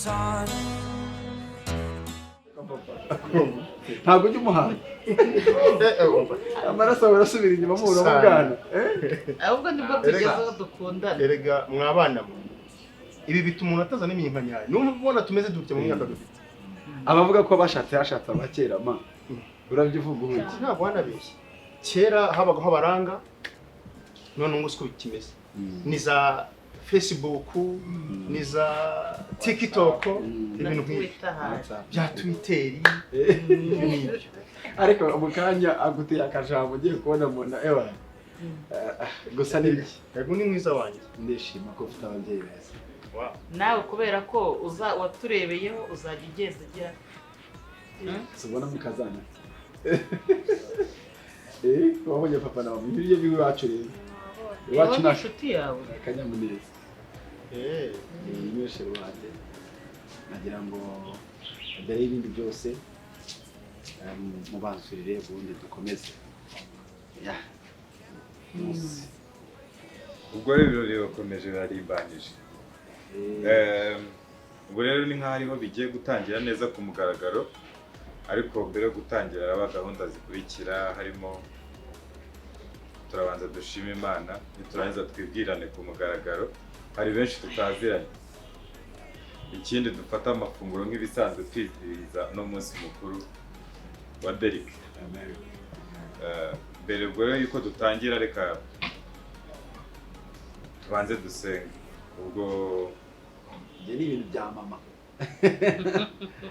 on. Ntabwo ujya umuhanga, amaraso ahora asubira inyuma muhura mu bwana. Ahubwo nibwo tugeze aho dukundana. Erega mwabana mwe, ibi bituma umuntu atazana iminkanyari. Numva ubona tumeze dutya mu myaka dufite. Abavuga ko bashatse hashatse abakera ma, urabyivuga ubuki? Ntabwo wanabeshye, kera habagaho abaranga, none ubu siko bikimeze. Ni za Facebook, ni za TikTok, ibintu nk'ibyo. Twitter haje. Bya Twitter, ibyo n'ibyo. Ariko mu kanya aguteye akajambo, ugiye kubona mbona ewa gusa ni iki. Yego, ni mwiza wanjye. Ndishima ko ufite ababyeyi beza. Nawe kubera ko uza waturebeyeho, uzajya ugenda ugira Tubona mukazana, wabonye papa na mama, ibiryo by'iwacu rero iwacu. Wowe Nta inshuti yawe. Akanyamuneza. Niwe chéri wanjye. Nagira ngo mbere y'ibindi byose mubanzurire, ubundi dukomeze ya munsi. Ubwo rero ibirori birakomeje, birarimbanyije. Ubwo rero ni nk'aho ariho bigiye gutangira neza ku mugaragaro, ariko mbere yo gutangira haraba gahunda zikurikira, harimo turabanza dushima Imana, niturangiza twibwirane ku mugaragaro, hari benshi tutaziranye. Ikindi, dufate amafunguro nk'ibisanzwe, twizihiza uno munsi mukuru wa Derek. Mbere ubwo rero yuko dutangira, reka tubanze dusenge ubwo. Ibyo ni ibintu bya mama.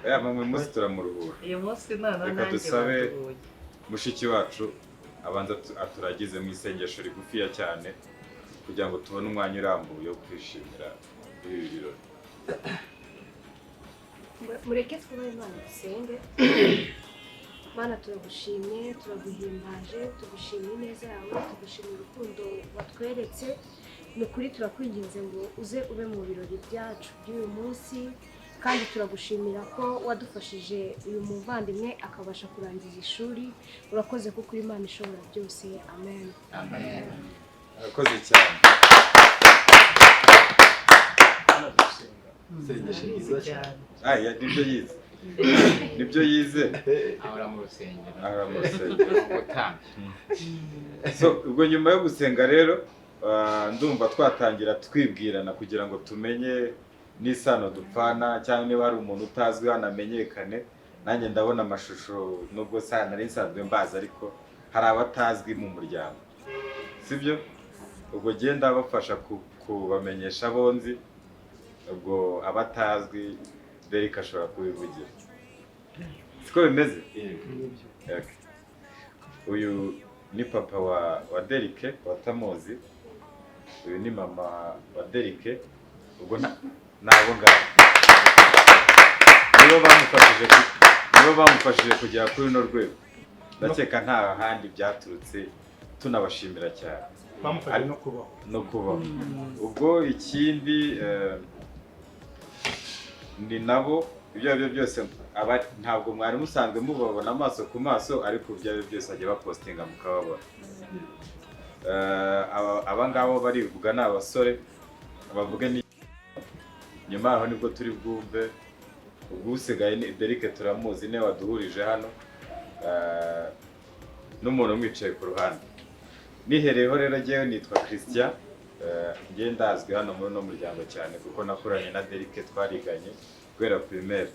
Aya mama uyu munsi turamuruhura. Uyu munsi noneho Reka nanjye dusabe baduhuye. Mushiki wacu abanza aturagize mu isengesho rigufiya cyane kugira ngo tubone umwanya urambuye wo kwishimira ibi birori. Mureke twubahe Imana, dusenge. Mana, turagushimye, turaguhimbaje, tugushimiye ineza yawe, tugushimiye urukundo watweretse. Ni ukuri turakwinginze ngo uze ube mu birori byacu by'uyu munsi, kandi turagushimira ko wadufashije uyu muvandimwe akabasha kurangiza ishuri. Urakoze kuko uri Imana ishobora byose. Amen. Amen. Arakoze cyane. Isengesho ryiza cyane. Ah, ya, nibyo yize, nibyo yize. Ahora mu rusengero. Ahora mu rusengero. Ubutambyi. So ubwo nyuma yo gusenga rero, ndumva twatangira twibwirana kugira ngo tumenye n'isano dupfana, cyangwa niba hari umuntu utazwi hano amenyekane. Nanjye ndabona amashusho, nubwo sa nari nsanzwe mbazi, ariko hari abatazwi mu muryango, sibyo? Ubwo genda bafasha kubamenyesha abo nzi. Ubwo abatazwi, Derek ashobora kubivugira, siko bimeze? Okay. Uyu ni papa wa Derek watamuzi, uyu ni mama wa Derek. Ubwo nabo ngabo nibo bamufashije kugera kuri runo rwego. Ndakeka nta handi byaturutse, tunabashimira cyane. Bamufashije no kubaho. No kubaho. Ubwo ikindi, ni nabo ibyo ari byo byose ntabwo mwari musanzwe mubabona amaso ku maso, ariko ibyo ari byo byose bajya bapostinga mukababona. Aba ngabo barivuga, ni abasore bavuge, ni nyuma yaho nibwo turi bwumve. Ubwo usigaye ni Derek, turamuzi, niwe waduhurije hano, n'umuntu umwicaye ku ruhande. Nihereyeho rero, njyewe nitwa Christian. Njye ndazwi hano muri uno muryango cyane kuko nakuranye na Derek, twariganye guhera primaire.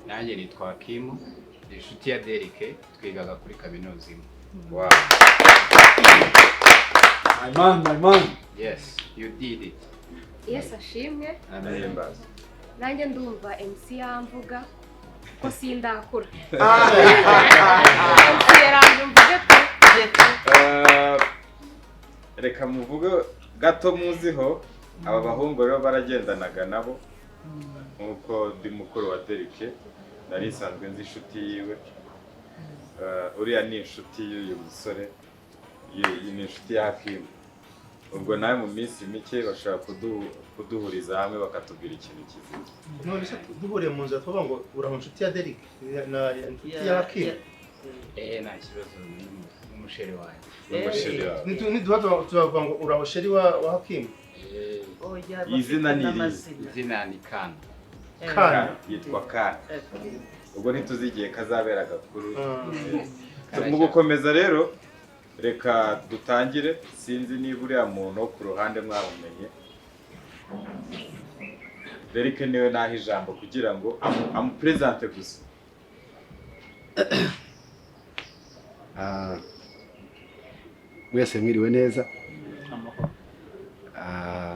Nanjye nitwa Hakimu, ni inshuti ya Derek, twigaga kuri kaminuza imwe. Wow. My man, my man. Yes, you did it. Yesu ashimwe. Amen. Ahimbaza. Nanjye ndumva MC yamvuga ko sindakura. MC yaranje mvuge pe. Reka muvuge gato muziho. Aba bahungu rero baragendanaga nabo, nk'uko ndi mukuru wa Derek nari nsanzwe nzi inshuti yiwe. Uriya ni inshuti y'uyu musore, iyi ni inshuti ya Hakimu. Ubwo nawe mu minsi mike bashobora kuduhuriza hamwe bakatubwira ikintu kizima. None se duhuriye mu nzira tuvuga ngo uraho inshuti ya Derek na inshuti ya Hakim? Nta kibazo, n'umuchéri wanjye. N'umuchéri wawe. Niduha tuzavuga ngo uraho chéri wa Hakim. Oya, Izina bafite ni irihe? n'amazina. Izina ni Kana. Kana. Yitwa Kana. Ubwo ntituzi igihe kazabera gakuru. Karashya. Mu gukomeza rero, reka dutangire. Sinzi niba uriya muntu wo ku ruhande mwamumenye. Derek niwe naha ijambo kugira ngo amupresente gusa. Mwese mwiriwe neza.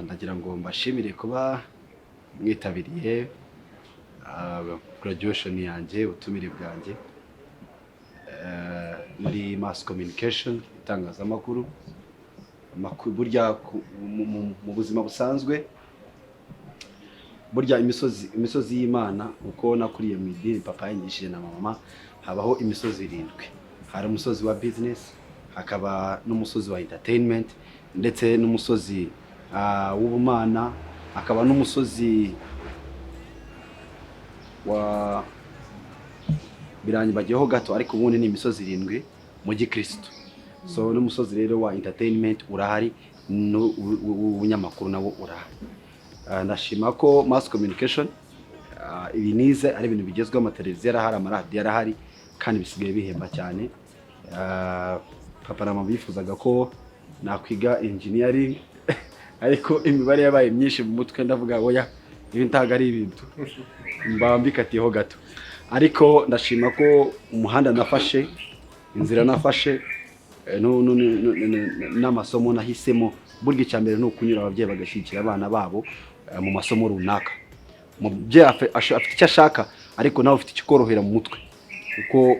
Ndagira ngo mbashimire kuba mwitabiriye graduation yanjye, ubutumire bwanjye muri mass communication, itangazamakuru. Burya mu buzima busanzwe, burya imisozi y'Imana, uko nakuriye mu idini papa yanyigishije na mama, habaho imisozi irindwi. Hari umusozi wa business, hakaba n'umusozi wa entertainment, ndetse n'umusozi w'ubumana, hakaba n'umusozi wa birangibagiyeho gato, ariko ubundi ni imisozi irindwi mu gikristo. So n'umusozi rero wa entertainment urahari, n'uw'ubunyamakuru nawo urahari. Ndashima ko mass communication, ibi nize ari ibintu bigezweho. Amateleviziyo arahari, amaradiyo arahari, kandi bisigaye bihemba cyane. Papa na mama bifuzaga ko nakwiga engineering, ariko imibare yabaye myinshi mu mutwe, ndavuga oya, ibi ntabwo ari ibintu, mba mbikatiyeho gato. Ariko ndashima ko umuhanda nafashe, inzira nafashe, n'amasomo nahisemo. Burya icya mbere ni ukunyura ababyeyi bagashyigikira abana babo mu masomo runaka. Umubyeyi afite icyo ashaka, ariko nawe ufite ikikorohera mu mutwe.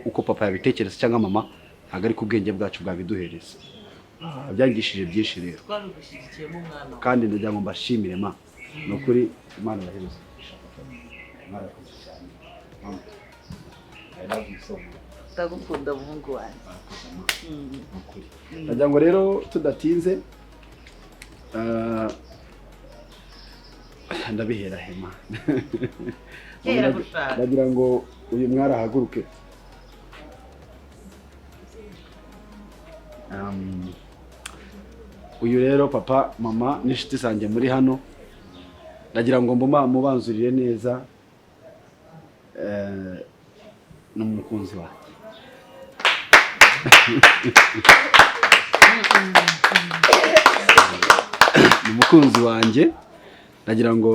Uko papa yabitekereza cyangwa mama, ntabwo ariko ubwenge bwacu bwabiduhereza. Byangishije byinshi rero. Twabigushyigikiyemo, umwana wawe. Kandi ndagira ngo mbashimire ma, ni ukuri Imana ibahereze umugisha. Mwarakoze cyane. Mama, I love you so much. Ndagukunda, muhungu wanjye. Murakoze, ma. Ni ukuri. Ndagira ngo rero tudatinze, ndabihera hema. Hera gushaka. Ndagira ngo uyu mwari ahaguruke. Uyu rero, papa, mama n'inshuti zanjye muri hano, ndagira ngo mubanzurire neza, ni umukunzi wanjye. Ni umukunzi wanjye. Ndagira ngo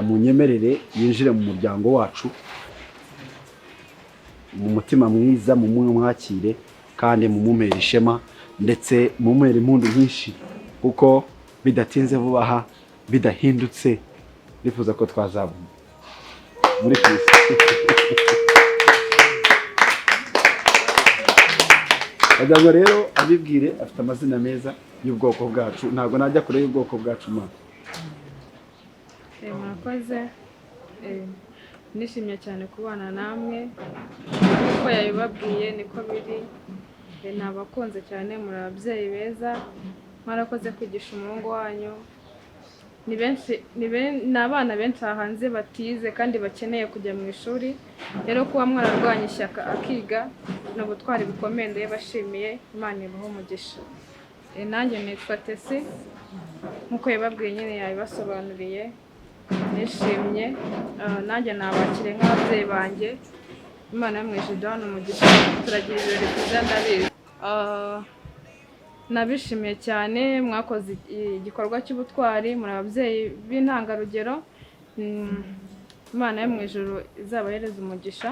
munyemerere yinjire mu muryango wacu mu mutima mwiza, mumwakire kandi mumumpere ishema, ndetse mumuhere impundu nyinshi, kuko bidatinze vuba aha, bidahindutse, nifuza ko twazabona muri Kristo. Ndagira ngo rero abibwire, afite amazina meza y'ubwoko bwacu. Ntabwo najya kure y'ubwoko bwacu, ma. Murakoze. Nishimye cyane kubana namwe. Nk'uko yabibabwiye niko biri. Nabakunze cyane, muri ababyeyi beza, mwarakoze kwigisha umuhungu wanyu. Ni benshi, ni abana benshi aha hanze batize kandi bakeneye kujya mu ishuri. Rero kuba mwararwanye ishyaka akiga ni ubutwari bukomeye, ndabibashimiye. Imana ibahe umugisha. Nanjye nitwa Tesi, nk'uko yabibabwiye nyine yabibasobanuriye. Nishimye. Nanjye nabakiriye nk'ababyeyi banjye. Imana yo mu ijuru iduhane umugisha, turagira ibirori byiza, ndabizi. Nabishimiye cyane, mwakoze igikorwa cy'ubutwari, muri ababyeyi b'intangarugero. Imana yo mu ijuru izabahereze umugisha.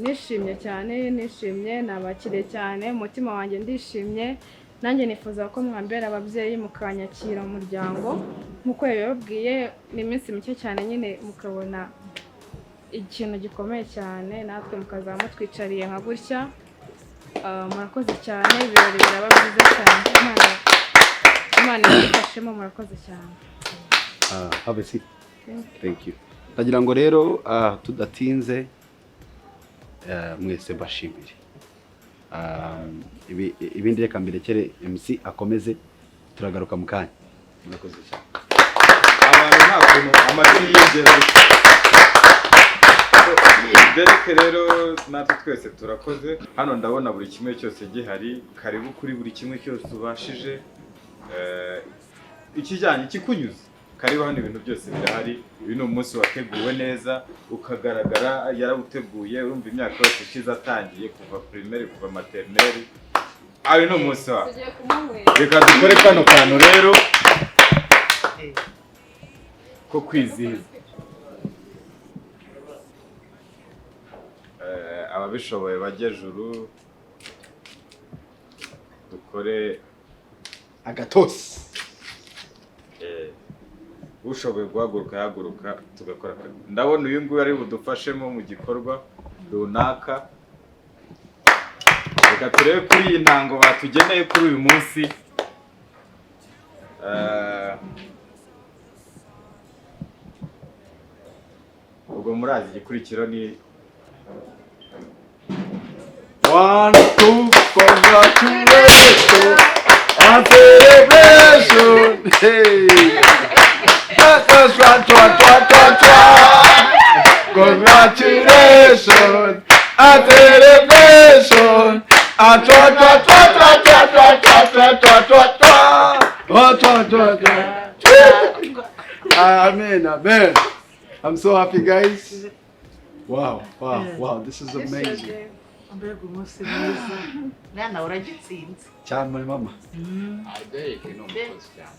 Nishimye cyane, nishimye, nabakiriye cyane, umutima wanjye ndishimye. Nanjye nifuza ko mwambera ababyeyi mukanyakira mu muryango nk'uko yabibabwiye. Ni iminsi mike cyane nyine mukabona ikintu gikomeye cyane, natwe mukazaba mutwicariye nka gutya. Murakoze cyane, ibirori biraba byiza cyane. Imana ibidufashemo, murakoze cyane. Have a seat. Thank you. Ndagira ngo rero tudatinze, mwese mbashimire. Ibindi reka mbirekere MC akomeze, turagaruka mu kanya. Murakoze cyane. Abantu nta kuntu amajwi yiyongera gusa. Derek rero, natwe twese turakoze. Hano ndabona buri kimwe cyose gihari. Karibu kuri buri kimwe cyose ubashije. Ikijyanye ikikunyuze, karibu hano, ibintu byose birahari. Uyu ni umunsi wateguwe neza ukagaragara, yarawuteguye. Urumva imyaka yose ishize atangiye kuva primaire, kuva maternelle, ayo ni umunsi wawe. Tugiye kumunywera. Reka dukore kano kantu rero ko kwizihiza. Ababishoboye bajye juru dukore Agatosi. Ushoboye guhaguruka yahaguruka, tugakora ndabona uyu nguyu ari budufashemo mu gikorwa runaka. Reka turebe kuri iyi ntango batugeneye kuri uyu munsi. Ubwo murazi igikurikiro ni One, two, congratulations and celebration. Hey. Let us one, two, two, two, two. Congratulations and celebration. And two, two, two, two, two, two, two, two, two, two. One, two, two, two. Amen, amen. I'm so happy, guys. Wow. This is amazing. Mbega umunsi mwiza mwana, uragitsinze. Cyane mama. Derek ni umukozi cyane.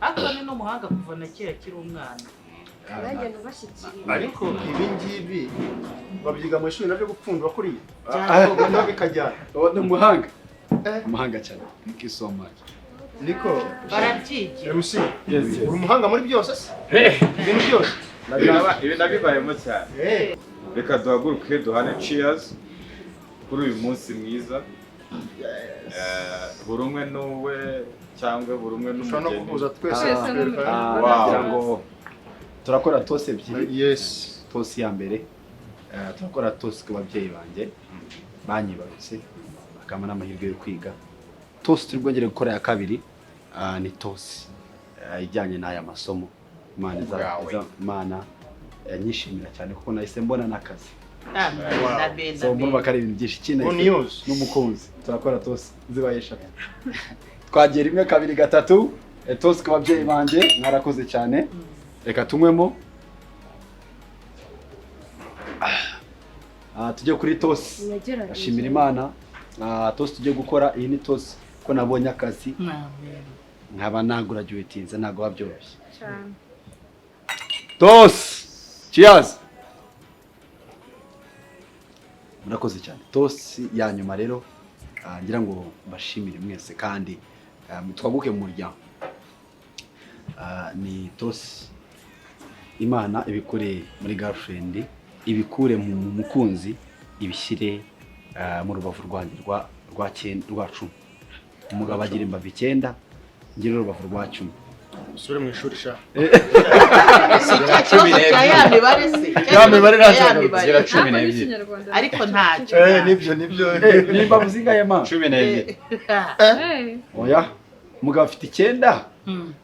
Ariko ni n'umuhanga kuva na kera akiri umwana. Nanjye nubashyikiriye. Ariko ibi ngibi babyiga mu ishuri nabyo, gupfundura kuriya Byashoboka. noneho bikajyana. Oh, ni umuhanga. Umuhanga cyane. Thank you so much. Niko. Barabyigira. MC, Yes. uri umuhanga muri byose se, ibintu byose. Ibi nabibayemo cyane. Reka duhaguruke duhane cheers kuri uyu munsi mwiza. Buri umwe n'uwe cyangwa buri umwe Ushobora no n'umugeni. guhuza twese Twese tukwereka. n'umuryango. Wow. Ngira ngo turakora toast ebyiri. Yes. Toast ya mbere, turakora toast ku babyeyi banjye banyibarutse bakampa n'amahirwe yo kwiga. Toast turi bwongere gukora ya kabiri, ni toast ijyanye n'aya masomo. Imana Bwawe. Imana nyishimira cyane kuko nahise mbona n'akazi. Amen, amen, So murumva amen. ko ari ibintu byinshi. Ikindi Good nahise- news. n'umukunzi turakora toast zibaye eshatu. Twagiye rimwe, kabiri, gatatu. Toast ku babyeyi banjye, mwarakoze cyane. Reka tunywemo. Tujye kuri toast. Nagerageje. Ashimira Imana. Toast tugiye gukora iyi ni toast ko nabonye akazi, Amen. nkaba nagraduatinze, ntabwo biba byoroshye. Cyane. Toast, cheers, murakoze cyane. Toast ya nyuma rero, ngira ngo mbashimire mwese kandi twaguke mu muryango. Ni toast Imana ibikure muri girlfriend, ibikure mu mukunzi, ibishyire mu rubavu rwanjye rwa cyenda, rwa 10. Umugabo agira imbavu 9, ngira urubavu rwa 10. Usubire mu ishuri sha. Si cya kibazo cya ya mibare se? Cya Ya mibare kibazo cya ya ntacyo. mibare. Zira cumi Ariko n'ebyiri. n'ikinyarwanda. Ariko ntacyo. Nibyo, nibyo. Ni imbavu zingahe ma? 12. Oya, umugabo afite 9,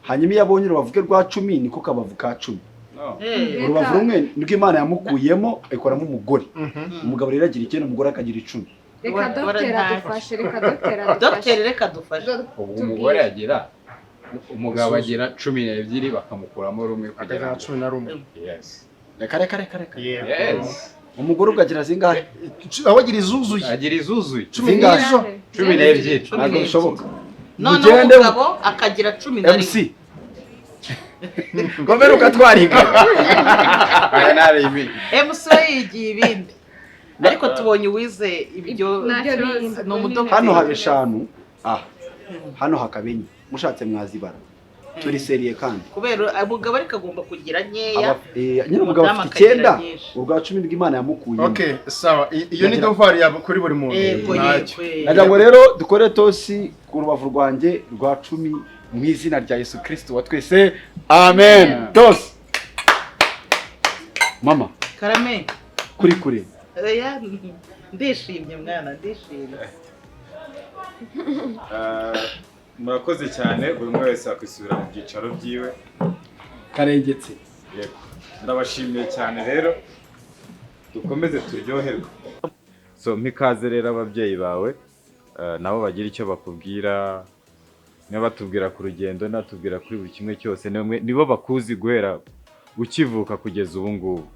hanyuma iyo abonye urubavu rwe rwa 10, niko kabavu ka 10. No. Urubavu rumwe nirwo Imana yamukuyemo ikoramo umugore. Umugabo rero agira 9, umugore akagira 10. Reka dogiteri adufashe, reka dogiteri adufashe. Dogiteri, reka dufashe. Ubwo umugore agira, umugabo agira 12, bakamukuramo rumwe kugira Akagira ngo 11. Yes. Reka, reka, reka, reka. Yego. Yes. Umugore ukagira zingahe? Aho agira izuzuye. Agira izuzuye. Cumi Zingahe? n'izo. 12. Ntabwo bishoboka. Noneho Mugende. umugabo akagira 11. MC ngomere ukatwara inka. Aya ntari ibi. MC we yigiye ibindi, ariko tubonye uwize ibyo. Nta kibazo. Ni umudogiteri. Hano haba eshanu, hano hakaba enye. Mushatse mwazibara, turi sérieux kandi. Kubera umugabo ariko agomba kugira nkeya. Nyine umugabo Umudamu afite akagira 9, nyinshi. urwa 10 rw'Imana yamukuyemo. Okay, sawa. Iyo ni devoir yawe kuri buri muntu. Yego. Ntacyo. Yego. Nagira ngo rero dukore toast ku rubavu rwanjye rwa 10 mu izina rya Yesu Kristo wa twese, amen. Toast mama. Karame. Kuri kure. Oya, ndishimye mwana, ndishimye. Murakoze cyane, buri umwe wese yakwisubira mu byicaro byiwe. Karengetse. Yego, ndabashimiye cyane rero, dukomeze turyoherwe. So mpa ikaze rero ababyeyi bawe, nabo bagira icyo bakubwira. Niba batubwira ku rugendo, natubwira kuri buri kimwe cyose, nibo bakuzi guhera ukivuka kugeza ubu ngubu.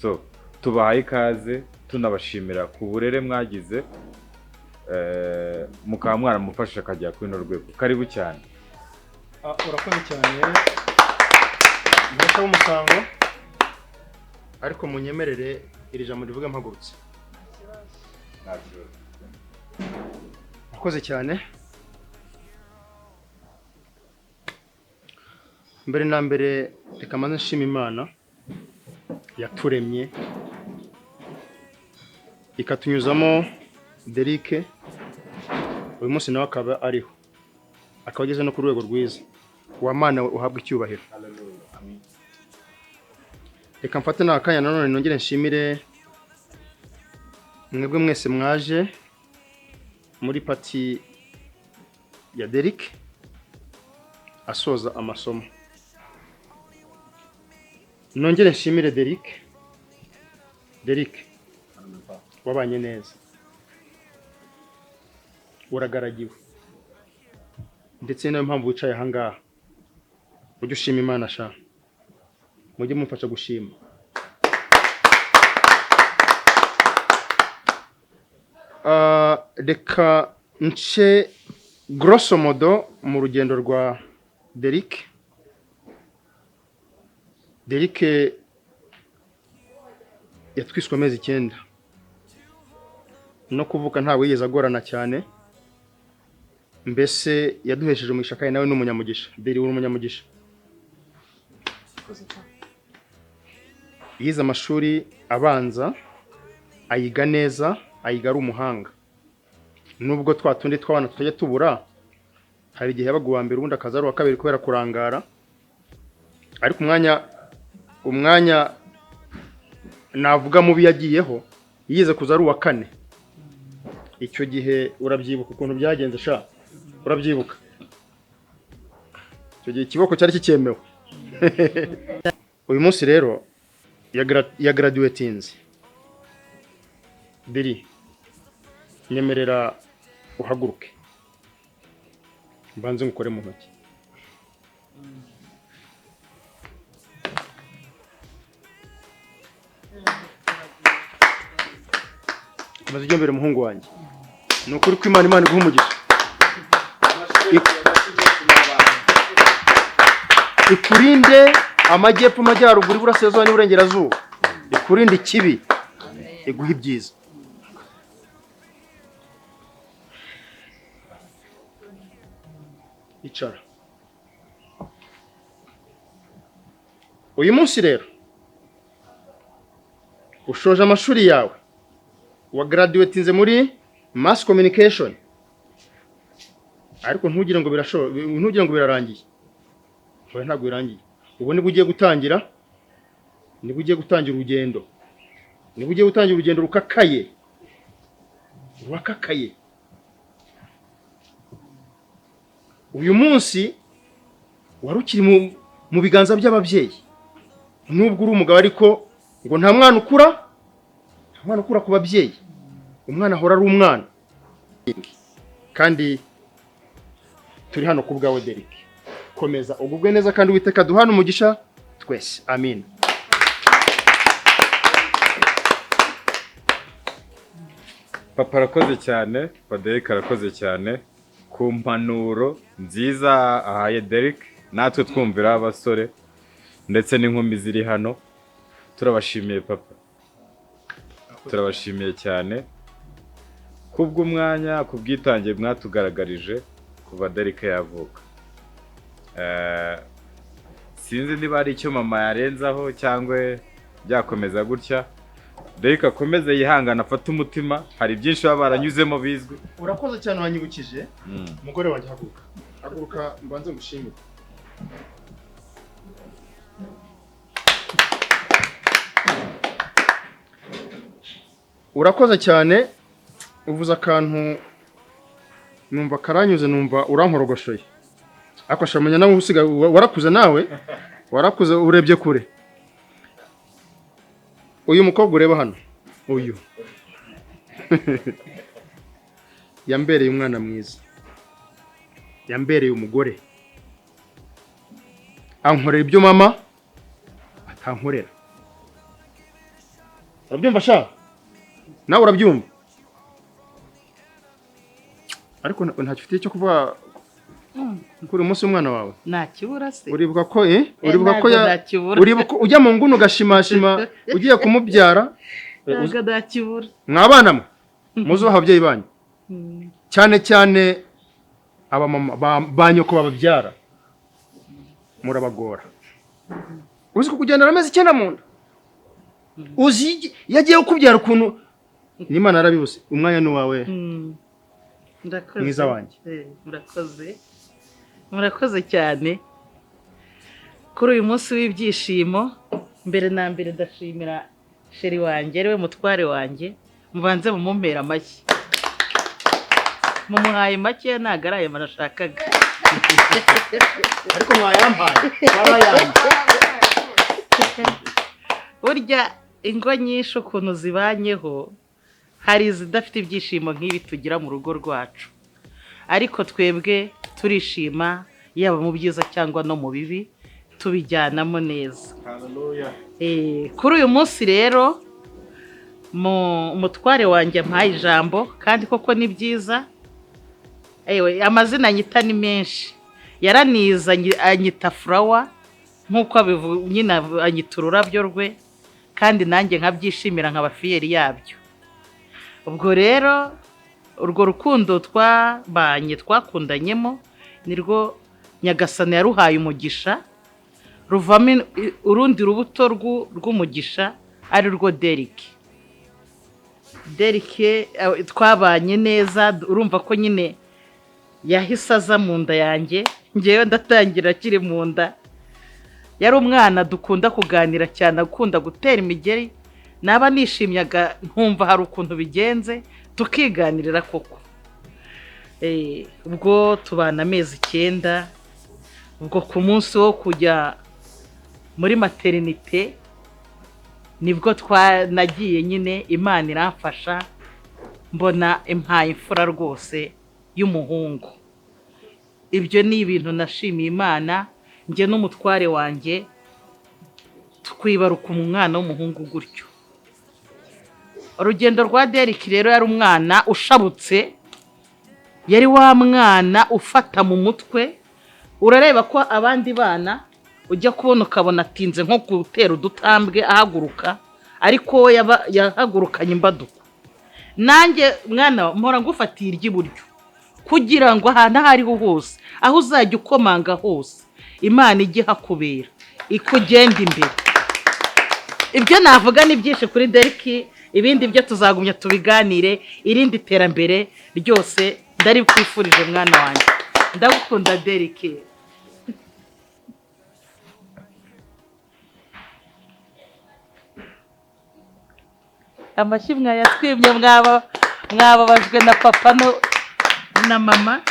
So tubahaye ikaze, tunabashimira ku burere mwagize, mukaba mwaramufasha akajya kuri runo rwego. Karibu cyane. Urakoze cyane muhesha w'umusango, ariko munyemerere iri jambo rivuga mpagurutse. Urakoze cyane. Mbere na mbere reka mbanze nshima Imana yaturemye ikatunyuzamo Derike, uyu munsi nawe akaba ariho, akaba ageze no ku rwego rwiza. Wa Mana we uhabwa icyubahiro. Reka mfate n'akanya nanone nongere nshimire mwebwe mwese mwaje muri pati ya Derike asoza amasomo. Nongere nshimire Derike. Derike wabanye neza, uragaragiwe, ndetse niyo mpamvu wicaye aha ngaha. Ujye ushima Imana sha, mujye mumfasha gushima. Reka nce grosso modo mu rugendo rwa Derike. Derike yatwiswe amezi 9, no kuvuka ntabwo yigeze agorana cyane, mbese yaduhesheje umugisha kandi nawe ni umunyamugisha. Deri uri umunyamugisha. Yize amashuri abanza ayiga neza, ayiga ari umuhanga. Nubwo twa tundi tw'abana tutajya tubura, hari igihe yabaga uwa mbere ubundi akaza ari uwa kabiri kubera kurangara, ariko umwanya navuga mubi yagiyeho yigeze kuza ari uwa 4. Icyo gihe urabyibuka ukuntu byagenze sha, urabyibuka? Icyo gihe ikiboko cyari kicyemewe. Uyu munsi rero ya graduatinze. Deri, nyemerera uhaguruke mbanze ngukore mu ntoki. Maze ujye mbere muhungu wanjye, ni ukuri ko Imana iguha umugisha, ikurinde amajyepfo, amajyaruguru, iburasirazuba n'iburengerazuba, ikurinde ikibi, iguhe ibyiza. Icara. Uyu munsi rero ushoje amashuri yawe, wa graduatinze muri mass communication, ariko ntugire ngo ntugire ngo birarangiye. Oya, ntabwo birangiye. Ubu nibwo ugiye gutangira, nibwo ugiye gutangira urugendo, nibwo ugiye gutangira urugendo rukakaye, rwakakaye. Uyu munsi wari ukiri mu biganza by'ababyeyi, nubwo uri umugabo, ariko ngo nta mwana ukura, nta mwana ukura ku babyeyi, umwana ahora ari umwana. Kandi turi hano ku bwawe Derike, komeza ugubwe neza kandi Uwiteka duhane umugisha twese, amin. Papa arakoze cyane, Papa Derike arakoze cyane ku mpanuro nziza ahaye Derike, natwe twumvira abasore ndetse n'inkumi ziri hano. Turabashimiye papa, turabashimiye cyane kubw'umwanya, kubwitange mwatugaragarije kuva Derike yavuka. Sinzi niba hari icyo mama yarenzaho cyangwa byakomeza gutya. Derike akomeze yihangana, afate umutima, hari byinshi baba baranyuzemo bizwi. Urakoze cyane wanyibukije. Umugore wanjye haguruka, haguruka mbanze ngushimire. Urakoze cyane, uvuze akantu numva karanyuze, numva urankorogoshoye. Ariko shamenya nawe usiga warakuze, nawe warakuze urebye kure. Uyu mukobwa ureba hano, uyu yambereye umwana mwiza. Yambereye umugore, ankorera ibyo mama atankorera. Urabyumva sha? Nawe urabyumva? Ariko ntacyo ufite cyo kuvuga kuri uyu munsi w'umwana wawe? Ntakibura se. Uribuka ko uribuka ko Ntabwo ntakibura. Uribuka ujya mu nguni ugashimashima ugiye kumubyara? Ntabwo ntakibura. Mwabana mwe muzubaha ababyeyi banyu, cyane cyane abamama ba nyoko bababyara, murabagora. Uzi kukugendana amezi 9 mu nda, uzi iyo agiye kukubyara ukuntu n'Imana yarabibuse. Umwanya ni uwawe. Murakoze. Mwiza wanjye. Murakoze, murakoze cyane kuri uyu munsi w'ibyishimo. Mbere na mbere ndashimira chéri wanjye, ariwe mutware wanjye. Mubanze mumumpera amashyi. Mumuhaye make, ntabwo ari ayo nashakaga. Ariko mwayampaye, warayanze. Burya ingo nyinshi ukuntu zibanyeho, hari izidafite ibyishimo nk'ibi tugira mu rugo rwacu, ariko twebwe turishima, yaba mu byiza cyangwa no mu bibi, tubijyanamo neza. Kuri uyu munsi rero umutware wanjye ampaye ijambo, kandi koko ni byiza. Ewe, amazina anyita ni menshi, yaraniza anyita Flower nk'uko nyine anyita ururabyo rwe, kandi nanjye nkabyishimira nkaba fier yabyo. Ubwo rero urwo rukundo twabanye, twakundanyemo, nirwo Nyagasani yaruhaye umugisha, ruvamo urundi rubuto rw'umugisha, ari rwo Derek. Derek twabanye neza, urumva ko nyine yahise aza mu nda yanjye, ngewe ndatangira akiri mu nda. Yari umwana dukunda kuganira cyane, akunda gutera imigeri, naba nishimyaga nkumva hari ukuntu bigenze, tukiganirira koko. Ubwo tubana amezi 9, ubwo ku munsi wo kujya muri maternité nibwo twanagiye nyine, Imana iramfasha mbona impaye imfura rwose y'umuhungu. Ibyo ni ibintu nashimiye Imana. Njye n'umutware wanjye twibaruka umwana w'umuhungu gutyo. Urugendo rwa Derek rero, yari umwana ushabutse, yari wa mwana ufata mu mutwe. Urareba ko abandi bana ujya kubona ukabona atinze nko gutera udutambwe ahaguruka, ariko we yahagurukanye imbaduko. Nanjye mwana mpora ngufatiye iry'iburyo, kugira ngo ahantu aho ariho hose, aho uzajya ukomanga hose, Imana ijye ihakubera, ikugenda imbere. Ibyo navuga ni byinshi kuri Derek, ibindi byo tuzagumya tubiganire. Irindi terambere ryose ndarikwifurije mwana wanjye. Ndagukunda Derek. Amashyi mwayatwimye, mwaba mwababajwe na papa no na mama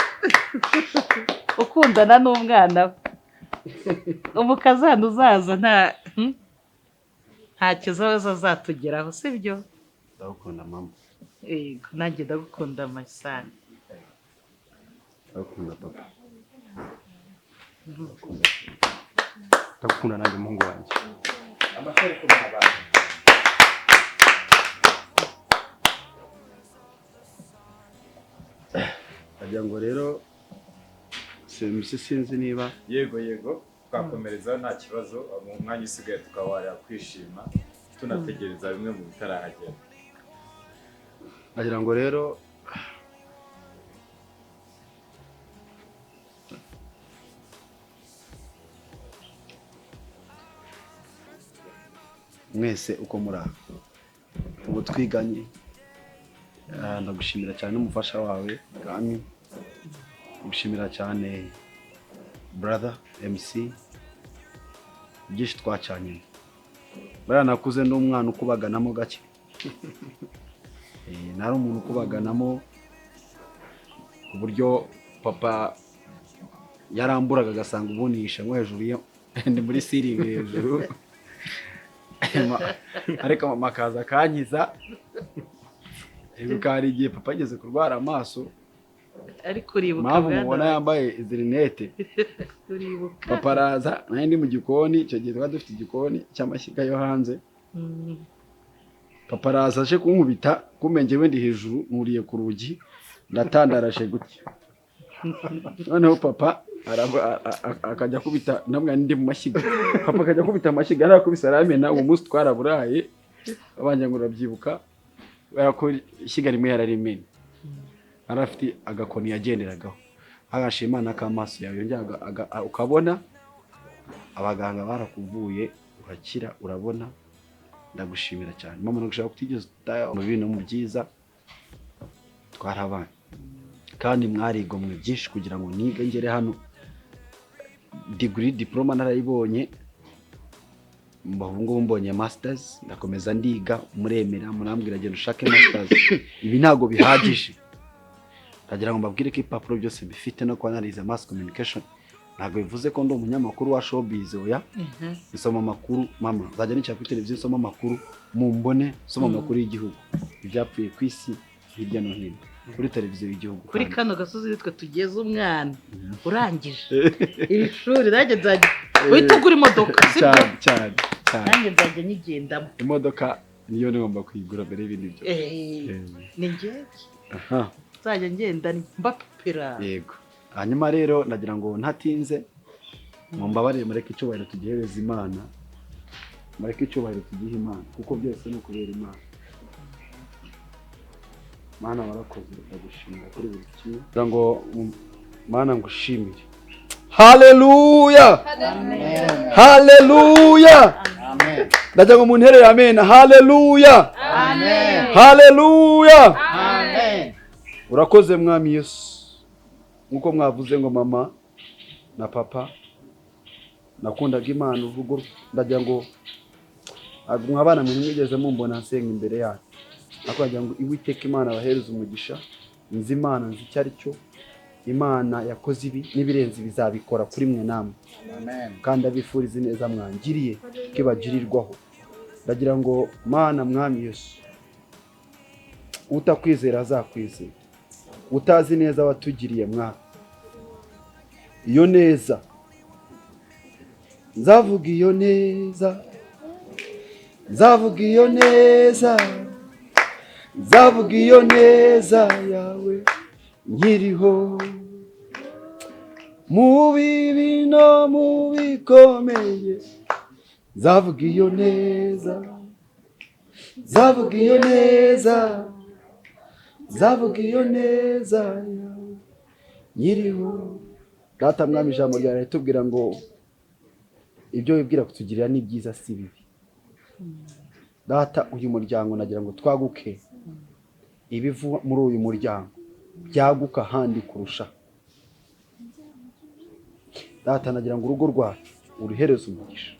ukundana n'umwana we. Umukazana uzaza nta kibazo azatugeraho, sibyo? Ndagukunda mama. Yego, nanjye ndagukunda masani. Ndagukunda papa. Ndagukunda nanjye, umuhungu wanjye. Amashyi ari kubaha abantu. Ndagira ngo rero simsi, sinzi niba Yego, twakomereza nta kibazo. Mu mwanya usigaye tukaba kwishima, tunategereza bimwe mu bitarahagera. Ndagira ngo rero mwese uko muri aha ubu twiganye, ndagushimira cyane n'umufasha wawe Kami, ndagushimira cyane brother MC, byinshi twacanye. Bariya nakuze ndi umwana ukubaganamo gake. Nari umuntu ukubaganamo ku buryo papa yaramburaga agasanga ubundi yishe nko hejuru ndi muri ceiling hejuru, ariko mama akaza akankiza. Ibuka hari igihe papa yigeze kurwara amaso. Ariko uribuka Impamvu bwana mubona wanjye. yambaye izi rinete, Uribuka. papa araza, nanjye ndi mu gikoni. Icyo gihe twari dufite igikoni cy'amashyiga yo hanze. Papa araza aje kunkubita, kumbe njyewe ndi hejuru, nkuriye ku rugi, ndatandaraje gutya. Noneho papa akajya akubita, namwe ndi mu mashyiga, papa akajya akubita amashyiga, yarakubise aramena. Uwo munsi twaraburaye, abanjye ngo urabyibuka, kubera ko ishyiga rimwe yararimena. Yari afite agakoni yagenderagaho, agashima Imana k'amaso yawe yongera ukabona. Abaganga barakuvuye urakira, urabona. Ndagushimira cyane mama, nagushaka kutigeze utaya mu bibi no mu byiza, twarabanye kandi mwarigomwe byinshi kugira ngo nige ngere hano. Degree, diploma narayibonye, ubu ngubu mbonye masters, ndakomeza ndiga. Muremera murambwira genda ushake masters, ibi ntabwo bihagije. Ndagira ngo mbabwire ko ibipapuro byose bifite no kuba narize mass communication ntabwo bivuze ko ndi umunyamakuru wa showbiz, oya. Nsoma amakuru mama, nzajya nicara kuri televiziyo nsoma amakuru, mumbone nsoma amakuru y'igihugu, ibyapfuye ku isi hirya no hino kuri televiziyo y'igihugu. Kuri Kandi kano gasozi nitwe tugeze umwana urangije iri shuri, nanjye nzajya uhita ugura imodoka, sibyo? Cyane cyane cyane. Nanjye nzajya nyigendamo. Imodoka niyo ngomba kuyigura mbere y'ibindi byose. Ni njyewe Aha. nzajya ngenda mbapepera. Yego. Hanyuma rero ndagira ngo ntatinze, mumbabarire, mureke icyubahiro tugihereza Imana, mureke icyubahiro tugihe Imana, kuko byose ni ukubera Imana. Mana warakoze, ndagushimira kuri buri kimwe, kugira ngo Mana ngushimire. Haleluya, haleluya! Amen. Ndagira ngo munterere amen. Haleluya, haleluya! Amen. Urakoze Mwami Yesu. Nkuko mwavuze ngo mama na papa nakundaga Imana, urugo, ndagira ngo mwabana mwe ntimwigeze mumbona nsenga imbere yanyu, ariko ndagira ngo Iwiteka Imana abahereze umugisha. Nzi Imana, nzi icyo ari cyo. Imana yakoze ibi n'ibirenze bizabikora kuri mwe namwe. Amen. Kandi abifuriza ineza mwangiriye ko ibagirirwaho. Ndagira ngo Mana, Mwami Yesu, utakwizera azakwizera, utazi neza watugiriye mwana iyo neza, nzavuga iyo neza, nzavuga iyo neza, nzavuga iyo neza yawe nkiriho, mu bibi no mu bikomeye, nzavuga iyo neza, nzavuga iyo neza, nzavuga iyo neza yawe nkiriho. Data Mwami, ijambo ryawe ritubwira ngo ibyo wibwira kutugirira ni byiza, si bibi. Data, uyu muryango nagira ngo twaguke, ibiva muri uyu muryango byaguka ahandi kurusha. Data, nagira ngo urugo rwacu uruhereze umugisha.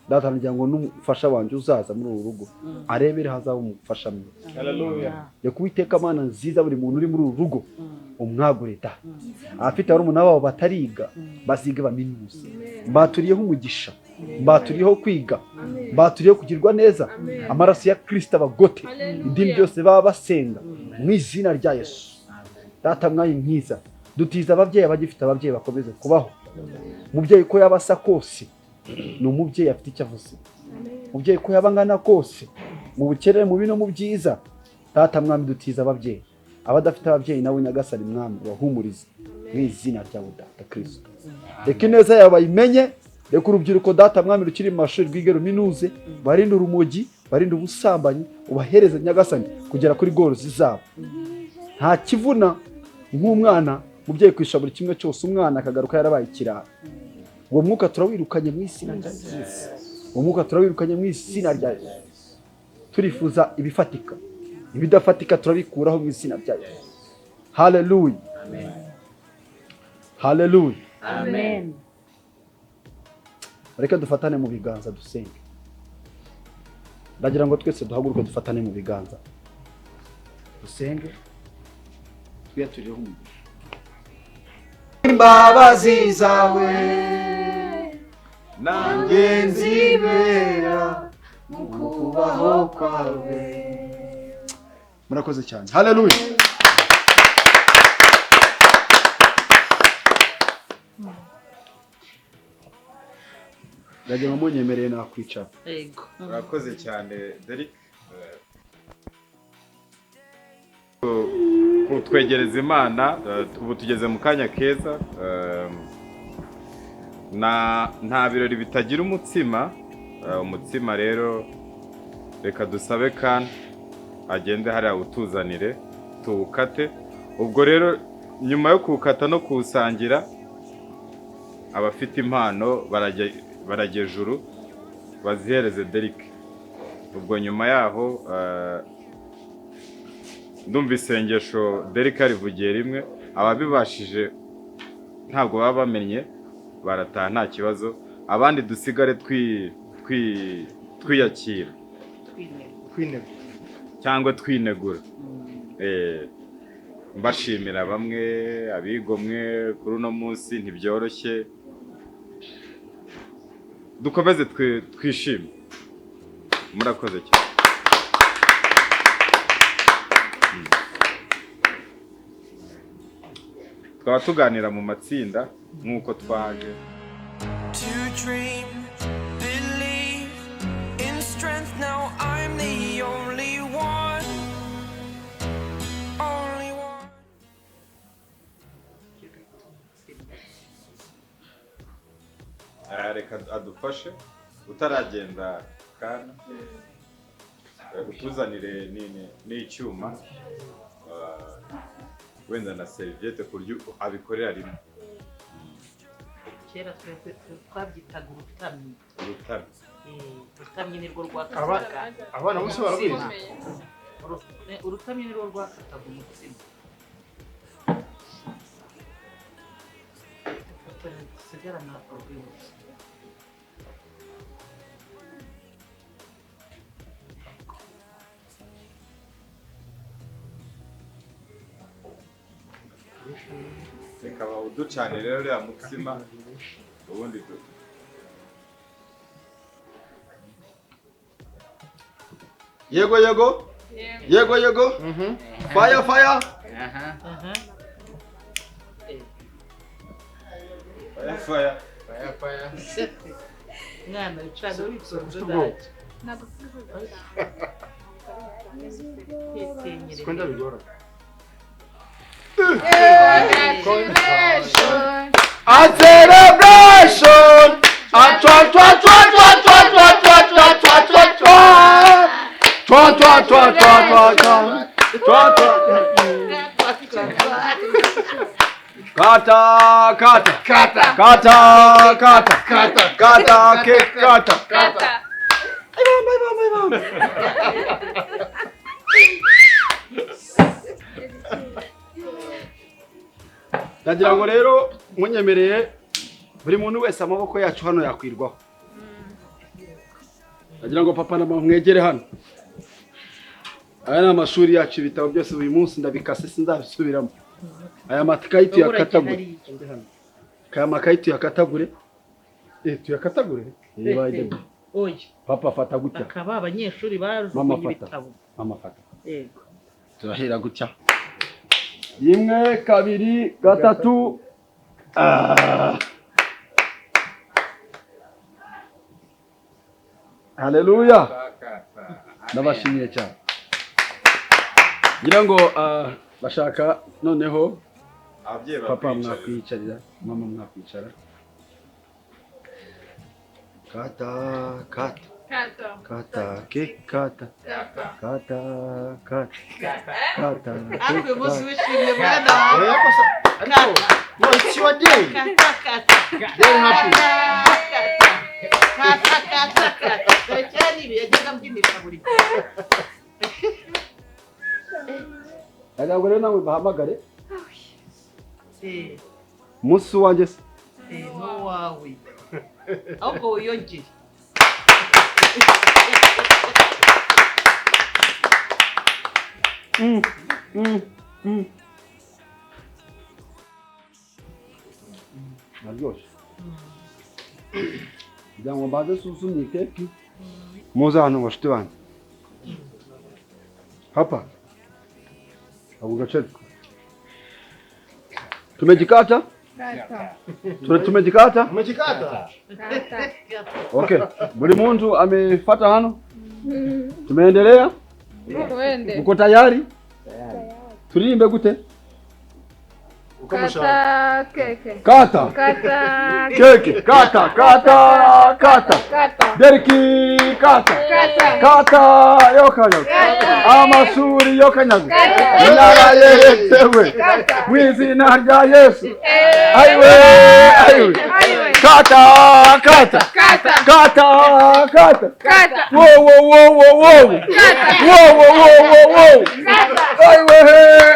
Data, nagira ngo n'umufasha wanjye uzaza muri uru rugo arebere hazaba umufasha mwiza. Haleluya. Reka Uwiteka Mana nziza, buri muntu uri muri uru rugo umwagure. Data, abafite barumuna babo batariga baziga baminuza, mbaturiyeho umugisha, mbaturiyeho kwiga, mbaturiyeho kugirwa neza. Amaraso ya Kirisita abagote, idini ryose baba basenga, mu izina rya Yesu. Data Mwami mwiza, dutiza ababyeyi, abagifite ababyeyi bakomeze kubaho. Umubyeyi uko yaba asa kose ni umubyeyi, afite icyo avuze. Umubyeyi uko yaba angana kose, mu bukene, mu bibi no mu byiza, Data Mwami, dutiza ababyeyi. Abadafite ababyeyi nawe Nyagasani Mwami ubahumurize mu izina ryawe. Data Kirisito, reka ineza yawe bayimenye. Reka urubyiruko, Data Mwami, rukiri mu mashuri rwige ruminuze, barinde urumogi, barinde ubusambanyi, ubahereze Nyagasani kugera kuri goals zabo. Nta kivuna nk'umwana, mubyeyi kwisha buri kimwe cyose, umwana akagaruka yarabaye ikirara. Uwo mwuka turawirukanye mu izina rya Yesu. Uwo mwuka turawirukanye mu izina rya Yesu. Turifuza ibifatika, ibidafatika turabikuraho mu izina rya Yesu. Haleluya, haleluya! Amen. Reka dufatane mu biganza dusenge. Ndagira ngo twese duhaguruke, dufatane mu biganza dusenge, twiyaturireho umugisha. Imbabazi zawe nanjye nzibera mu kubaho kwawe. Murakoze cyane. Haleluya. Ndagira ngo munyemereye nakwicara. Yego. Urakoze cyane Derek kutwegereza Imana. Ubu tugeze mu kanya keza, na nta birori bitagira umutsima. Umutsima rero reka dusabe kan agende hariya utuzanire tuwukate. Ubwo rero nyuma yo kuwukata no kuwusangira, abafite impano barajya ejuru bazihereze Derek. Ubwo nyuma yaho ndumva isengesho Derek arivugiye rimwe, ababibashije ntabwo baba bamenye barataha nta kibazo, abandi dusigare twiyakira cyangwa twinegura. Mbashimira bamwe abigomwe kuri uno munsi, ntibyoroshye, dukomeze twishime. Murakoze cyane. Twaba tuganira mu matsinda nk'uko twaje. To dream, believe in strength. Now I'm the only one, only one. Reka adufashe utaragenda kana utuzanire n'icyuma, wenda na serviette ku buryo abikorera rimwe. Kera twabyitaga urutamyi. Urutamyi. Urutamyi nirwo rwakataga. Abana bose barabizi. Urutamyi nirwo rwakataga umutsima. Dusigarana urwibutso. Reka bawuducane rero uriya mutsima, ubundi Yego yego. Yego yego. Fire fire. Fire fire. Fire fire. Mwana ucana witonze ntacyo. Siko ndabigora. Congratulations. A celebration. A twa twa twa twa twa twa twa twa twa twa twa. Twa twa twa twa twa twa. Twa twa. Kata kata kata kata kata kata kata kata kata. Ibamba ibamba ibamba. Ndagira ngo rero munyemereye buri muntu wese amaboko yacu hano yakwirwaho. Ndagira ngo papa na mama mwegere hano. Aya ni amashuri yacu, ibitabo byose uyu munsi ndabikase sinzabisubiramo. Aya makayi tuyakatagure. Aya makayi tuyakatagure. Tuyakatagure? Oya. Papa fata gutya. Akaba abanyeshuri bajugunye ibitabo. Mama fata. Yego. Turahera gutya. 1 2 3. Haleluya. Ndabashimiye cyane. Ngira ngo bashaka noneho papa mwakwicarira, mama mwakwicara. Kata kata kata kata ke kata kata kata kata. Ariko umunsi wishimye mwana wawe. No, it's your day. Kata kata. Very happy. Kata kata kata. Cyari ibi yajyaga mbyinisha buri gihe. Ndagira ngo rero nawe bahamagare. Umunsi wanjye se? N'uwawe. Ahubwo wiyongere. Aryoshye. Kugira ngo mbanze nsuzume iyi keki, muze hano bashuti banjye. Hapa. Ako gaceri. Tumejikata? Tumejikata? Umejikata? Okay. Buli muntu amefata hano? Tumeendelea? Twende. Mko tayari? Turirimbe gute? Kata keke. Kata. Kata Keke. Kata, kata, kata. Kata. Deriki kata. Kata. Kata yokanyaga. Kata. Amashuri yokanyaga. Kata. Inara yeretewe. Kata. Mu izina rya Yesu. Eh. Aiwe, aiwe. Aiwe. Kata, kata. Kata. Kata, kata. Kata. Wo, wo, wo, wo, wo. Kata. Wo, wo, wo, wo, wo. Kata. Aiwe,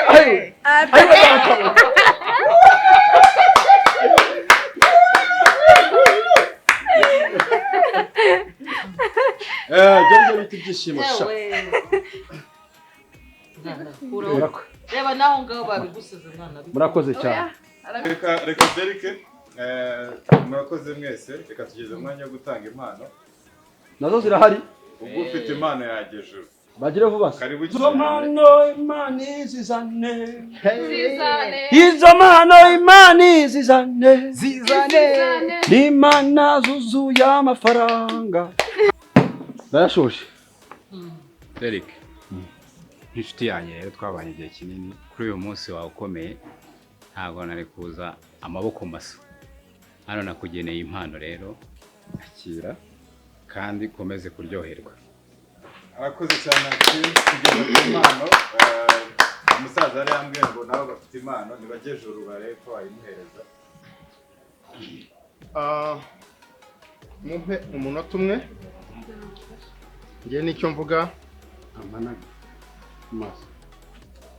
aiwe. Aiwe, kata. Eh, ibyo ngibyo bita ibyishimo sha. Reba naho ngaho babigusize mwana. Murakoze cyane. Reka Derike, murakoze mwese, reka tugeze umwanya wo gutanga impano. Nazo zirahari. Ubwo ufite impano yagejuru. Bagire vuba se. Karibu Izo cyane. mpano Imana izizane. Zizane. Izo mpano Imana izizane. Zizane. N'Imana zuzuye amafaranga. Ndayashoje. Derek, nk'inshuti yanjye rero twabanye igihe kinini, kuri uyu munsi wawe ukomeye ntabwo nari kuza amaboko masa. Hano nakugeneye impano rero, akira kandi ukomeze kuryoherwa. Arakoze cyane ati tugeze ku mpano. Umusaza yari yambwiye ngo nabo bafite impano nibagejuru barebe ko bayimuhereza. Ah, mumpe umunota umwe ngewe nicyo mvuga. Amanaga. Maso.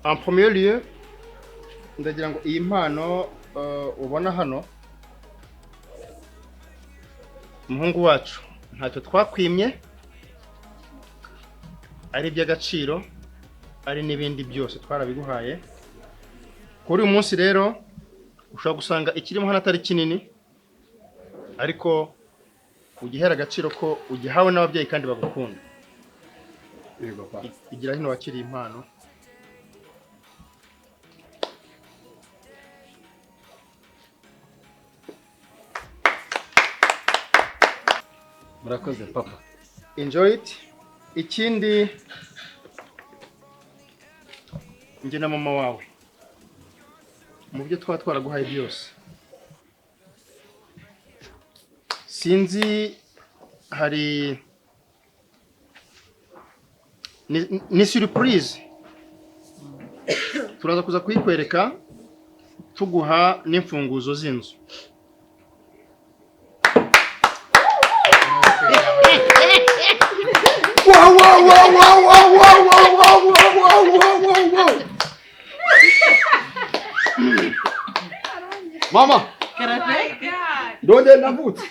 En premier lieu, ndagira ngo iyi mpano ubona hano, umuhungu wacu, ntacyo twakwimye, ari iby'agaciro, ari n'ibindi byose twarabiguhaye. Kuri uyu munsi rero ushobora gusanga ikirimo hano atari kinini, ariko ugihera agaciro ko ugihawe n'ababyeyi kandi bagukunda. Yego pa. Igira hino wakiriye impano. Murakoze papa. Enjoy it. Ikindi, njye na mama wawe, mu byo twaba twaraguhaye byose, sinzi hari ni surprise turaza kuza kuyikwereka, tuguha n'imfunguzo z'inzu. Wow, wow, wow, wow, wow, wow, wow, wow, wow, wow, wow, wow. Mama, ndongeye ndavutse.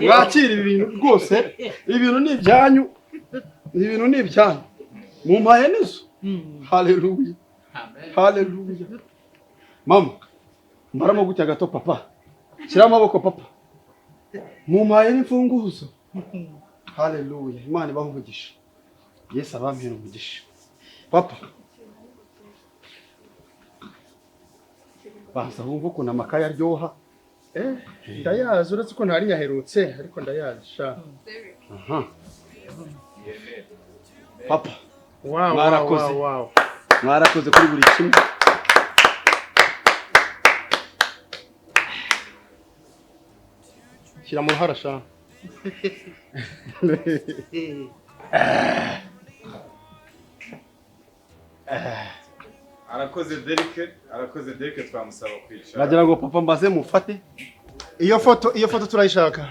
Mwakira ibi bintu rwose, ibintu ni ibyanyu. Ibintu ni ibyanyu. Mumpaye n'inzu. Haleluya. Haleluya. Mama, mbaramo gutya gato papa. Shyira amaboko papa. Mumpaye n'imfunguzo. Haleluya. Imana ibahe umugisha. Yesu abampera umugisha. Papa. Banza wumva ukuntu amakaye aryoha. Eh, ndayazi, uretse ko ntari nyaherutse, ariko ndayazi sha. Aha. Papa, Wow. Mwarakoze. Wow. Mwarakoze kuri buri kimwe. Shyira mu ruhara sha. Arakoze Derike, arakoze Derike, twamusaba kwicara. Nagira ngo papa mbaze mufate. Iyo foto turayishaka,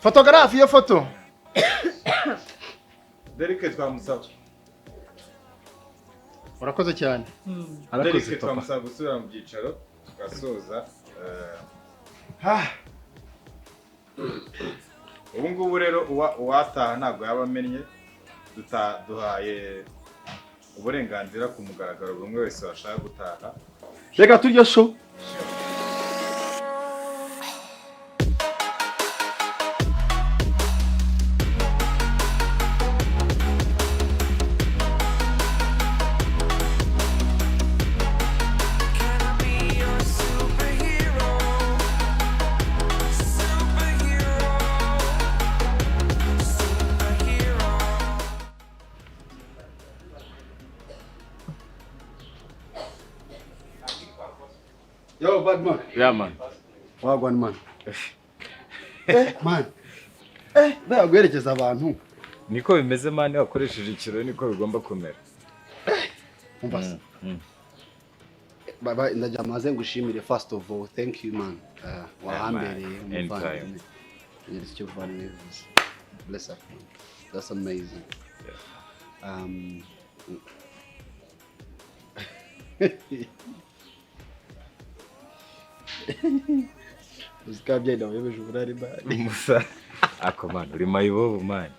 photographe, iyo foto. Derike twamusaba. Urakoze cyane. Arakoze Derike papa. twamusaba gusubira mu byicaro tugasoza. Ubu ngubu rero uwataha ntabwo yaba amennye. Duhaye uburenganzira ku mugaragaro buri umwe wese washaka gutaha. Reka turye show. Can I be your superhero? bad man? Yeah man. Wagwan man. Man. Baguherekeza abantu. Niko bimeze man, wakoresheje ikiro niko bigomba kumera. Umva se. Baba ndajya maze ngushimire first of all, thank you man. Wahambereye umuvandimwe. Nyiri icyo uvandimwe bivuze. Bless up man. That's amazing. Yeah. Uzikabye nawe yemeje uburari bari. Musa ako man uri mayibobo man.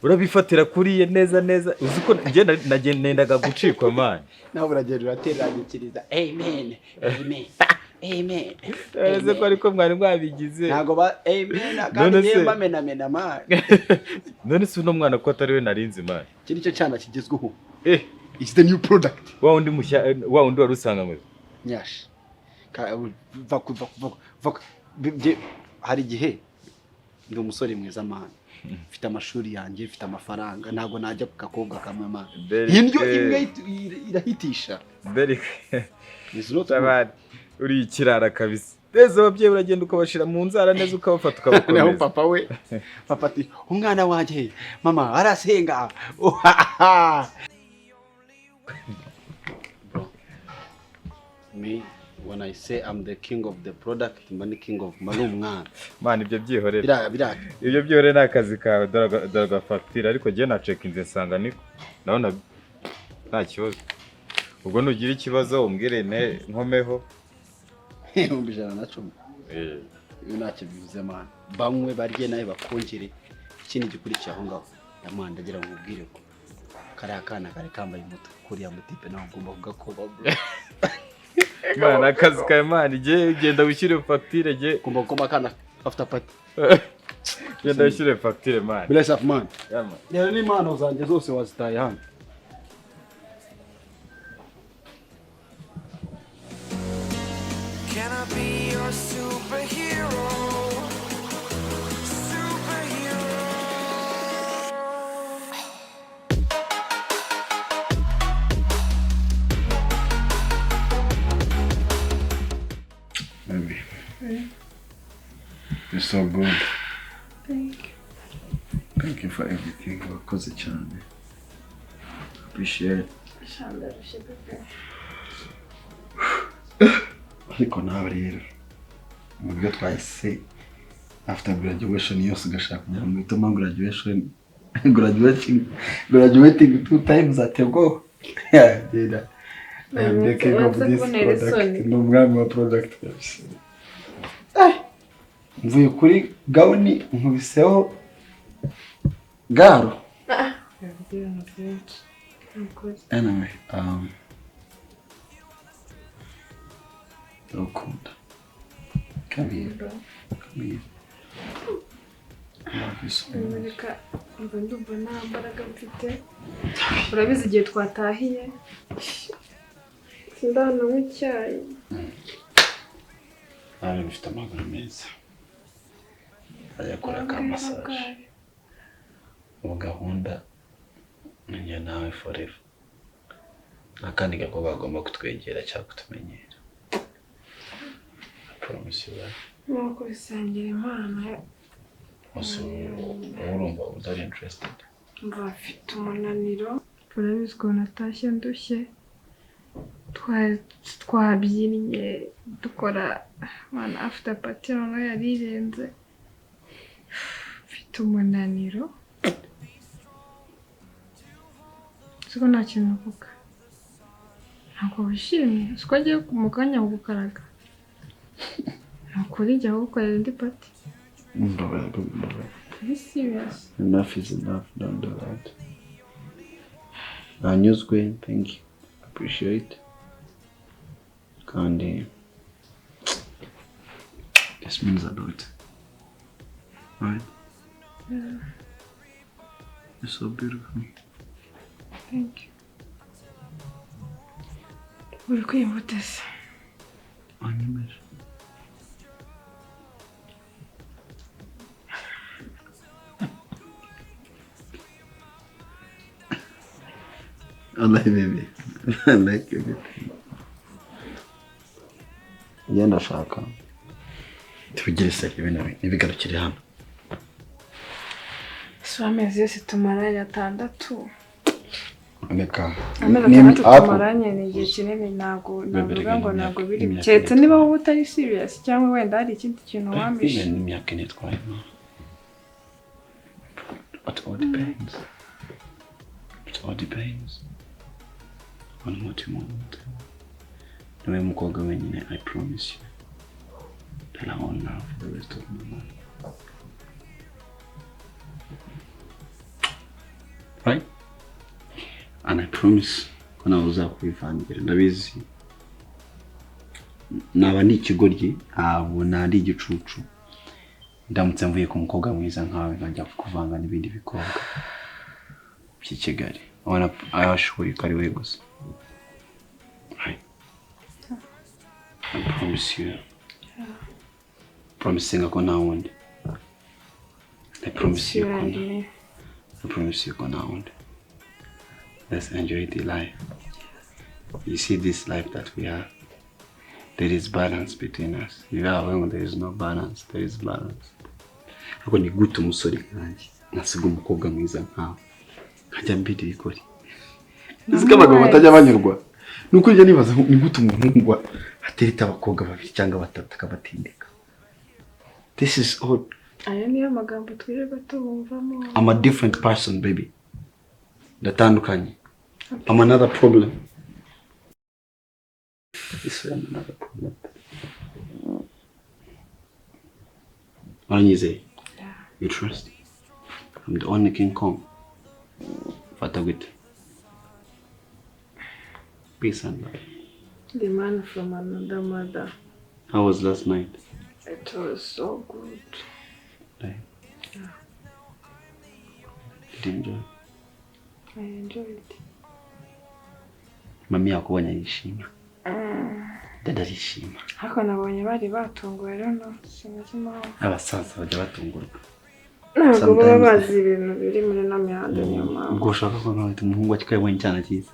Urabifatira kuriye neza neza uzi ko nje nagendaga gucikwa man. Nawe uragenda urateranyikiriza amen amen amen. Ese ko ariko mwari mwabigize. Ntago ba amen kandi niye bamenamena man. None se uno mwana ko atari we narinzi man. Iki nicyo cyana kigezweho. It's the new product. Wa undi mushya wa undi wari usanga ngo nyash. Va hari igihe ndi umusore mwiza man. Mfite amashuri yanjye, mfite amafaranga, ntago najya ku gakobwa kamwe man. Indyo imwe irahitisha. Uri ikirara kabisa. Neza ababyeyi uragenda ukabashira mu nzara neza ukabafata ukabakomeza. Naho papa we, papa ati umwana wanjye mama arasenga. Bro, me when I say I'm the king of the product, mba ni king of mba ni umwana. Man ibyo byihorere. Bira. Ibyo byihorere nakazi kawe dore facture ariko giye na checkinze nsanga niko. Ndabona nta kibazo. Ubwo nugira ikibazo umbwire ne nkomeho. 110. Iyo ntacyo bivuze man. Bamwe barye nawe bakongere ikindi gikurikiye aho ngaho. Yamanda ndagira ngo ubwire ko kari akana kare kambaye umuto kuriya mutipe nawe ugomba kugakoba bro. Man akazi kawe man je genda wishyure facture je ugomba gukoma akana after party. Genda wishyure facture man. Bless up man. Yeah man. Rero ni impano zanjye zose wazitaye hano. Can I be your superhero? Superhero. Baby, you're so good. Thank you. Thank you for everything. Wakoze cyane. Appreciate it. Ariko nawe rero mu buryo twahise after graduation yose ugashaka kugira ngo uhitemo graduation graduating 2 times at a go. Yeah, I am the king of this product. Ni umwami wa product kabisa. Mvuye kuri gawuni nkubiseho garo. Anyway, ndagukunda. Come here. Come here. I love you so much. Mba ndumva nta mbaraga mfite. Urabizi igihe twatahiye. Sindananywa icyayi. Nawe mfite amaguru meza. Ajya ka massage. Ubu gahunda njye nawe forever. Nta kandi gakobwa agomba kutwegera cyangwa kutumenyera. I promise you that. Nuko bisangira Imana. Ose urumva utari interested. Mba mfite umunaniro. Urabizi ukuntu natashye ndushye. Twabyinnye dukora man after party noneho yari irenze. Mfite umunaniro. Siko nta kintu uvuga. Ntabwo wishimye. Siko agiye mu kanya gukaraga. Nukuri jya gukorera indi party. Are you serious? Enough is enough. Don't do that. Nanyuzwe, thank you. Appreciate. Kandi this means a lot. Right? Yeah. You're so beautiful. Thank you. Uri kwiyumva Anyemeje. I like baby. I like everything. Njye ndashaka tubigire seri, ibintu ntibigarukire hano. Si amezi yose tumaranye 6. Reka Amezi 6 tumaranye ni igihe kinini, ntabwo navuga ngo ntabwo biri, keretse niba wowe utari serious cyangwa wenda hari ikindi kintu wamishe. Imyaka 4 twaye. It all depends. It all depends on what you want. Niwe mukobwa wenyine, I promise you that I won't love for the rest of my life. Right? And I promise ko nawe uzakwivangira. Ndabizi naba ndi ikigoryi, ntabwo nari igicucu, ndamutse mvuye ku mukobwa mwiza nkawe nkajya kuvanga n'ibindi bikobwa by'i Kigali. Ubona ayashoboye ko ari we gusa. Right? I promise you. Promising ko nta wundi. I promise you ko nta. I promise you ko nta wundi. Let's enjoy the life. You see this life that we have. There is balance between us. You are when there is no balance, there is balance. Ariko ni gute umusore nkanjye nasiga umukobwa mwiza nkawe nkajya mbira ibigori? Uzi ko abagabo batajya banyurwa. Ni uko njya nibaza ni gute umuhungu atereta abakobwa 2 cyangwa 3 akabatindika. This is all. Aya niyo magambo twirirwa tubumvamo. I'm a different person, baby. Ndatandukanye. I'm another problem. This is another problem. Uranyizeye? You trust? I'm the only King Kong. Fata gute. Peace and love. The man from another mother. How was last night? It was so good. Right. Yeah. Did you enjoy? I enjoyed. Mami yakubonye arishima. Dada arishima. Ariko nabonye bari batunguwe rero, sinzi impamvu. Abasaza bajya batungurwa. Ntabwo baba bazi ibintu biri muri ino mihanda, niyo mpamvu. Ubwo ushaka ko nawe umuhungu akikabonye cyane cyiza.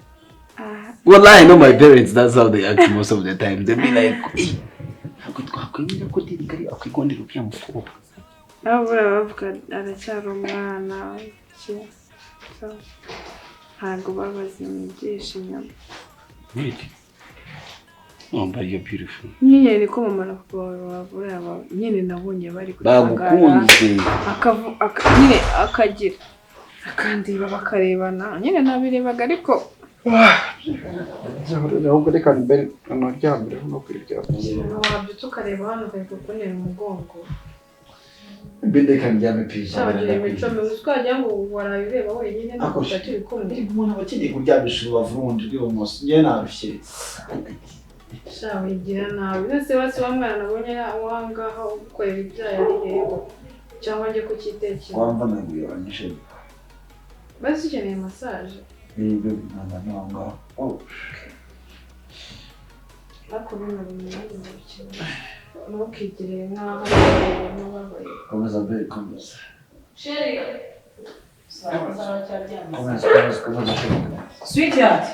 Well, I know my parents, that's how they act most of the time. They be like, ntabwo twakwemera ko Derek ari akwigondera uriya mukobwa. Nabo bavuga aracyari umwana, ntabwo babazi ibintu inyuma. Really? Oh, but you're beautiful. Nyine niko mama na papa bawe nyine nabonye bari gutangara. Bagukunze. Nyine akagira akandeba bakarebana, nyine nabirebaga ariko ahubwo reka mbere naryamire no kwiryama. Wabyutse ukareba hano ukahita ukunera umugongo. Mbende ndyame pije. Imico mibi twagira ngo waraye ureba wenyine ntabwo turi kumwe. Umuntu aba akeneye kuryamisha urubavu rundi rw'ibumoso, njyewe narushye. Sha wigira nabi. Nose basi wa mwana nabonye wangaha ugukorera ibyaha ari hehe cyangwa njye kucyitekera. Wamva naguye wanyishe. Basi ukeneye massage. Ibyo nanga nanga. Oh. Ariko bino bintu bikeneye. Ntukigire nkaho ubabaye. Komeza be, komeza. Sheri. Komeza, komeza, komeza. Sweetheart.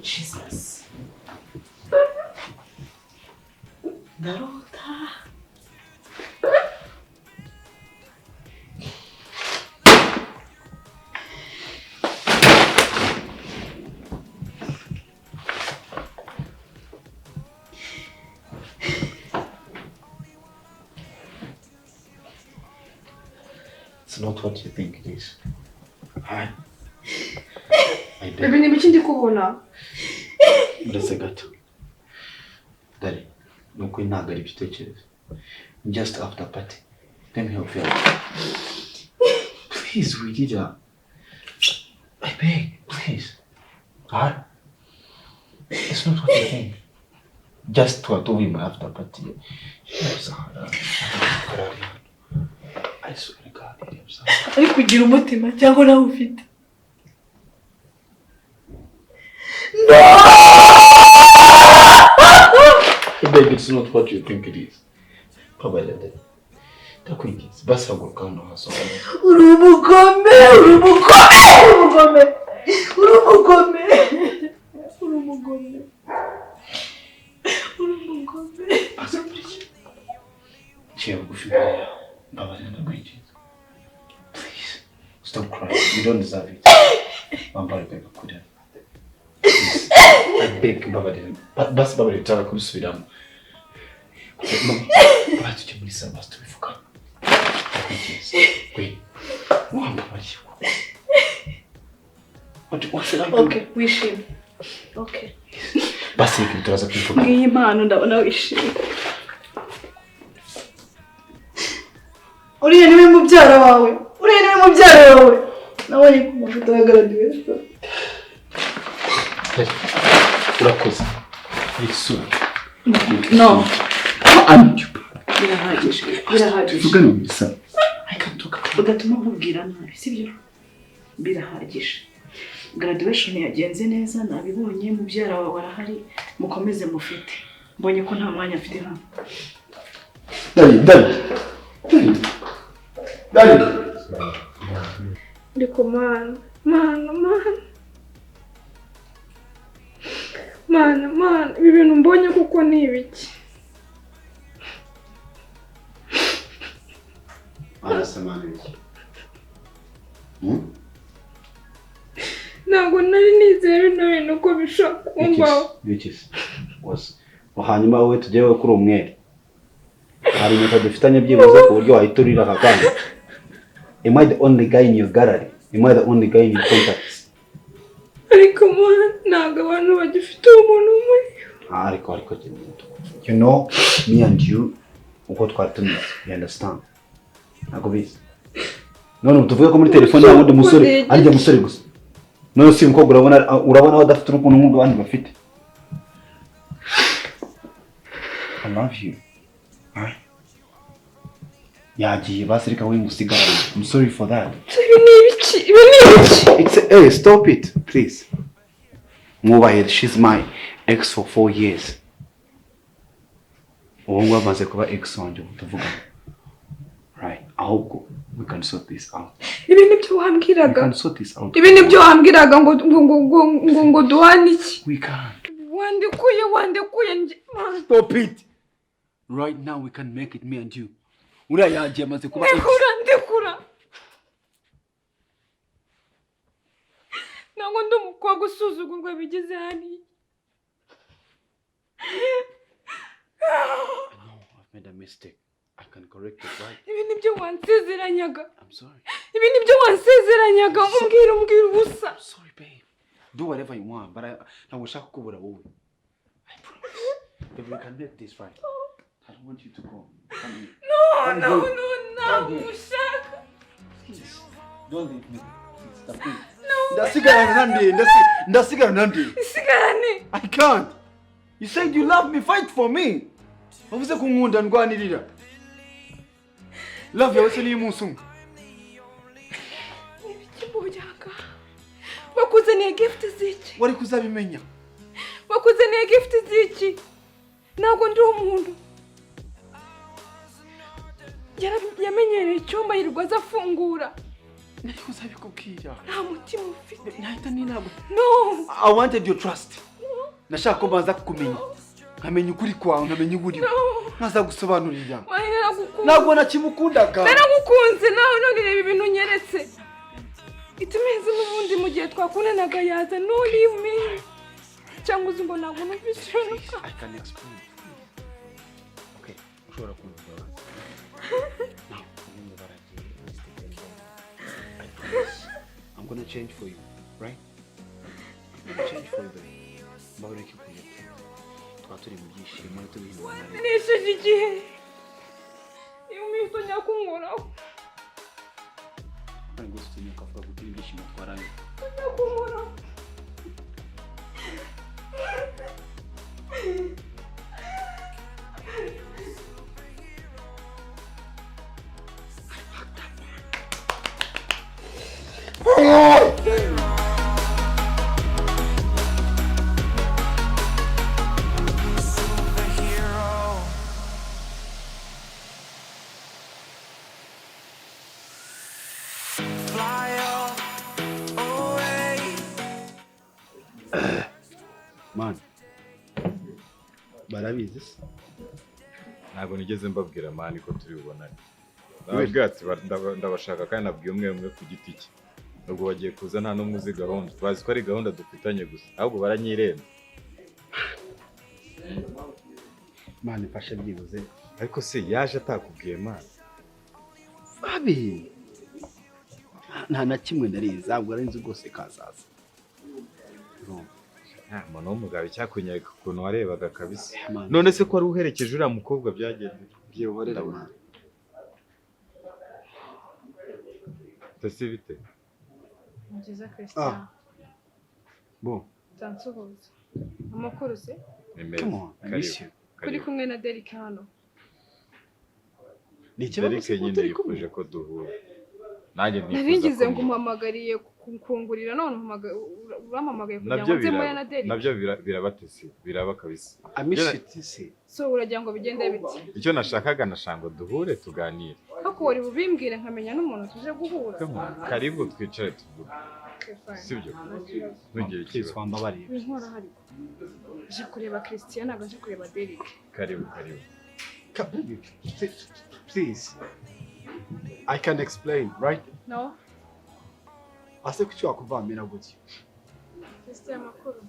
Jesus. Ndarota. It's not what you think it is. Hi. Baby, ni ibiki ndi kubona? Uretse gato. Dore, ni ukuri ntabwo ari ibitekerezo. Just after party. Let me help you out. Please, we did that. I beg, please. Alright? It's not what you think. Just to do my after party. I swear to God, ari kugira umutima cyangwa nawe ufite. No! Baby, it's not what you think it is. Papa, ndakwinginze basi haguruka hano hasi. Uri umugome, uri umugome, uri umugome, uri umugome. Uri umugome, uri umugome. Nciye bugufi imbere yawe, mbabarira, ndakwinginze. Please stop crying, you don't deserve it. Wambare reka kurira. Please, I beg, mbabarira. Basi mbabarira, tutaza kubisubiramo. Mama, basi tujye muri salo, basi tubivuga. Ndakwinginze, we wambabariye. What should I do? Okay, wishimye. Okay. Basi reka turaza kubivuga. Ngiyi impano, ndabona wishimye. Uriya niwe mubyara wawe, uriya niwe mubyara wawe nabonye ku mafoto ya graduation. Urakoze. Isura. No. I need you. Birahagije, birahagije. Tuvugane muri salo. Ugatuma nkubwira nabi, sibyo? Birahagije. Graduation yagenze neza, nabibonye. Mubyara wawe arahari, mukomeze mufite. Mbonye ko nta mwanya mfite hano. Daddy, daddy. Daddy. Daddy. Ariko Mana, Mana, Mana, Mana, Mana, ibi bintu mbonye kuko ni ibiki? Arasa, Mana, ibiki? Ntabwo nari nizeye bino bintu ko bishobora kumbaho. Bikisi wose. Hanyuma wowe tujyewe kuri umwere, hari impeta dufitanye byibuze ku buryo wahita urira aka kanya? Am I the only guy in your gallery? Am I the only guy in your contacts? Ariko Mana, ntabwo abantu bagifite umuntu muri Ah, ariko you know me and you uko twari tumeze, you understand? Ntabwo bizi. None ubu tuvuge ko muri telefone nta wundi musore, ari njye musore gusa? None si umukobwa, urabona badafite urukundo nk'urwo abandi bafite? I love you. Alright? Yagiye, basi reka we ngusigarane. I'm sorry for that. Ibi ni ibiki? Ibi ni ibiki? It's hey, stop it, please. Mwubahe, she's my ex for 4 years. Ubu ngubu amaze kuba ex wanjye, ubu tuvugana. Right. Ahubwo we can sort this out. Ibi nibyo wambwiraga? We can sort this out. Ibi nibyo wambwiraga ngo duhane iki? We can. Wandekuye, wandekuye njye. Stop it. Right now we can make it, me and you. Uriya yagiye, amaze kuba ex. Ndekura, ndekura. Ntabwo ndi umukobwa usuzugurwa bigeze hariya. I've made a mistake. I can correct it, right? Ibi nibyo wansezeranyaga? I'm sorry. Ibi nibyo wansezeranyaga? Umbwira ubusa. Sorry, babe. Do whatever you want, but I ntabwo nshaka kukubura wowe. I promise. Baby, we can make this right. I don't want you to go. Come here. No. Come No. here. No, ntabwo Come here. ushaka. Please. Don't leave me. Please, stop it. No. Ndasigarana nande, ndasigarana nande. Isigarane. I can't. You said you love me, fight for me. Wavuze ko unkunda, ndwanirira. Love yawe se niyo umunsi umwe? Ibiki mbujyanga? Bakuzaniye gift z'iki? Wari kuzabimenya. Bakuzaniye gift z'iki? Ntabwo ndi umuntu. Yamenyereye icyumba, yirirwa aza afungura. Nari kuzabikubwira. Nta mutima ufite. Nahita ni ntabwo. No. I wanted your trust. Nashaka ko mbanza kukumenya. Nkamenya ukuri kwawe, nkamenya uwo uriwe. No. Nkazagusobanurira. Wari naragukunze. Ntabwo nakimukundaga. Naragukunze nawe, none reba ibintu unyeretse. Itumeze n'ubundi mu gihe twakundanaga yaza, no leave me. Cyangwa uzi ngo ntabwo numvise ibintu. I can explain. Okay, ushobora kumva. Now, ubundi baragiye. I promise. I'm gonna change for you, right? I'm gonna change for you, baby. Mbabarira kikuyete. Twaba turi mu byishimo, tubihindura. Nesheje igihe. Iyo umwito nyakunkoraho. Kandi rwose utinyuka avuga ko turi ibyishimo twaraye. Nyakunkoraho. Superhero. Fly away. Barabizi se? Ntabwo nigeze mbabwira man ko turi bubonane. Nababwira ati ndabashaka kandi nabwiye umwe umwe ku giti cye. Ubwo bagiye kuza nta n'umwe uzi gahunda. Bazi ko ari gahunda dufitanye gusa. Ahubwo baranyirenza. Imana ifashe byibuze. Ariko se yaje atakubwiye man? Fabi. Nta na kimwe narizi, ntabwo ari nzi rwose kazaza. Nta muntu w'umugabo icyakunyereka ukuntu warebaga kabisa. None se ko wari uherekeje uriya mukobwa byagenze? Byihorera man. Tasi bite? Ni byiza Christian. Bo. Nsansuhuza. Amakuru se? Ni meza. Come on, I miss you. Kuri kumwe na Derek hano. Ni ikibazo Derek nyine yifuje ko duhura. Nanjye nifuza. Naringize ngo umpamagariye kungurira none urampamagaye kugira ngo nze mure na Derek. Nabyo birabatesi, biraba kabisa. I miss you Tesi. So uragira ngo bigende bite? Icyo nashakaga nashanga duhure tuganire. Ariko wari bubimbwire nkamenya n'umuntu tuje guhura. Karibu twicare tuvuge. Sibyo? Ntugire ikibazo. Wambabariye. Inkora hari. Aje kureba Christian ntabwo aje kureba Derek. Karibu karibu. Please. I can explain, right? No. Ase kuki wakuvamira gutyo? Christian makuru.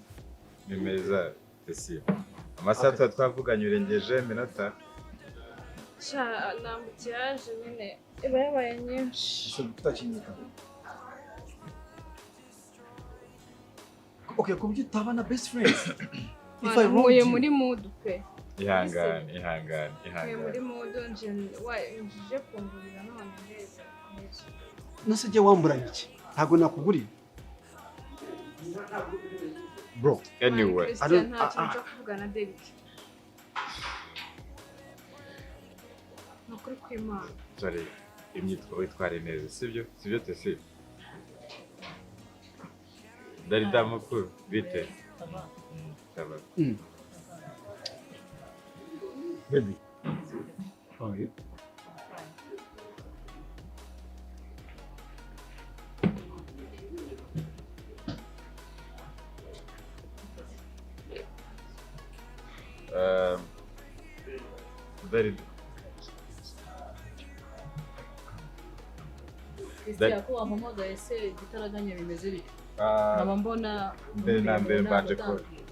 Ni meza Tesi. Amasaha twavuganye urengeje iminota. Sha nambutiyaje nyine iba yabaye nyinshi. Ese tutakinyika. Okay, kubyo utabana best friends. If I wrong you. Muri mood pe. Ihangane, ihangane, ihangane. Muri mood nje nje kungurira none ndeze. Nase je wamburanye iki? Ntago nakuguriye. Bro, anyway, I don't nta kuvuga na Derek. Nukuri kw'Imana. Sorry, imyitwa witware neza, sibyo? Sibyo Tesi? Darida makuru bite? Sawa. Baby. How are you? Darida. Christian ko wampamagaye se igitaraganya bimeze bite? Nkaba mbona mbere na mbere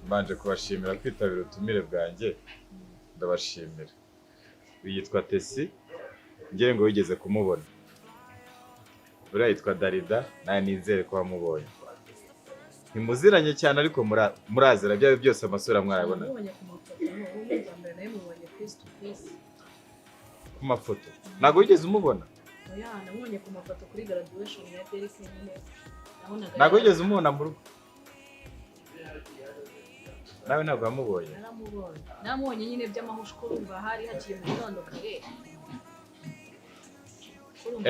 mbanje kubashimira kwitabira ubutumire bwanjye, ndabashimira. Yitwa Tesi, ngira ngo wigeze kumubona. Uriya yitwa Darida, nawe nizere ko wamubonye. Ntimuziranye cyane ariko murazira byabe byose amasura mwarabona. Ku mafoto ntabwo wigeze umubona? Oya, namubonye ku mafoto kuri graduation ya Derek nyine. Ntabwo wigeze umubona mu rugo? Nawe ntabwo wamubonye? Naramubonye. Namubonye nyine by'amahushko urumva hari hakiri mu gitondo kare.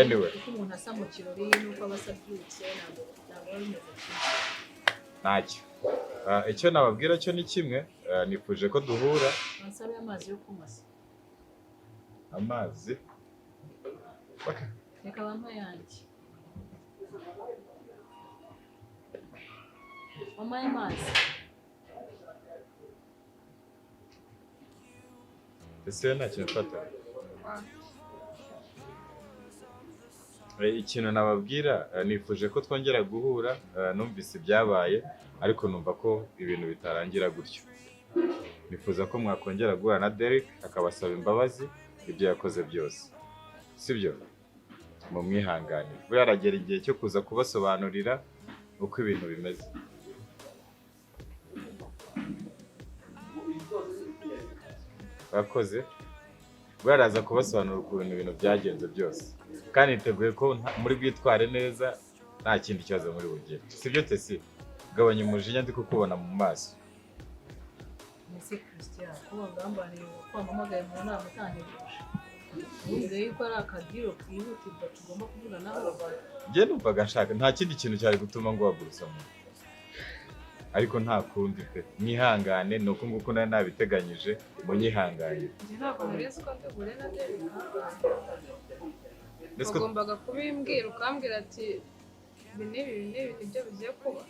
Anyway, uko umuntu asa mu kirori n'uko aba abyutse ntabwo biba bimeze kimwe. Ntacyo. Icyo nababwira cyo ni kimwe, nifuje ko duhura. Ansabe amazi yo kunywa se. Amazi? Okay. Reka bampa yanjye. Wampaye amazi. Ese nta kintu mfata. Ikintu nababwira, nifuje ko twongera guhura, numvise ibyabaye ariko numva ko ibintu bitarangira gutyo. Nifuza ko mwakongera guhura na Derek akabasaba imbabazi ibyo yakoze byose. Sibyo? Mumwihanganire. Buriya aragera igihe cyo kuza kubasobanurira uko ibintu bimeze. Bakoze buriya araza kubasobanurira ukuntu ibintu byagenze byose. Kandi niteguye ko muri bwitware neza nta kindi kibazo muri bugire. Sibyo Tesi? Gabanya umujinya ndi kukubona mu maso. Ese Christian, ko wagambaniye ko wampamagaye mu nama utanteguje. Wumve yuko ari akadiro kihutirwa tugomba kuvuga nawe. Njye numvaga nshaka nta kindi kintu cyari gutuma nguhagurutsa mu. Ariko nta kundi pe. Mwihangane ni uko nguko nari nabiteganyije, munyihangane. Njye ntabwo nari nzi ko ndigure na Derek. Wagombaga kubimbwira ukambwira ati ibi n'ibi n'ibi nibyo bigiye kuba.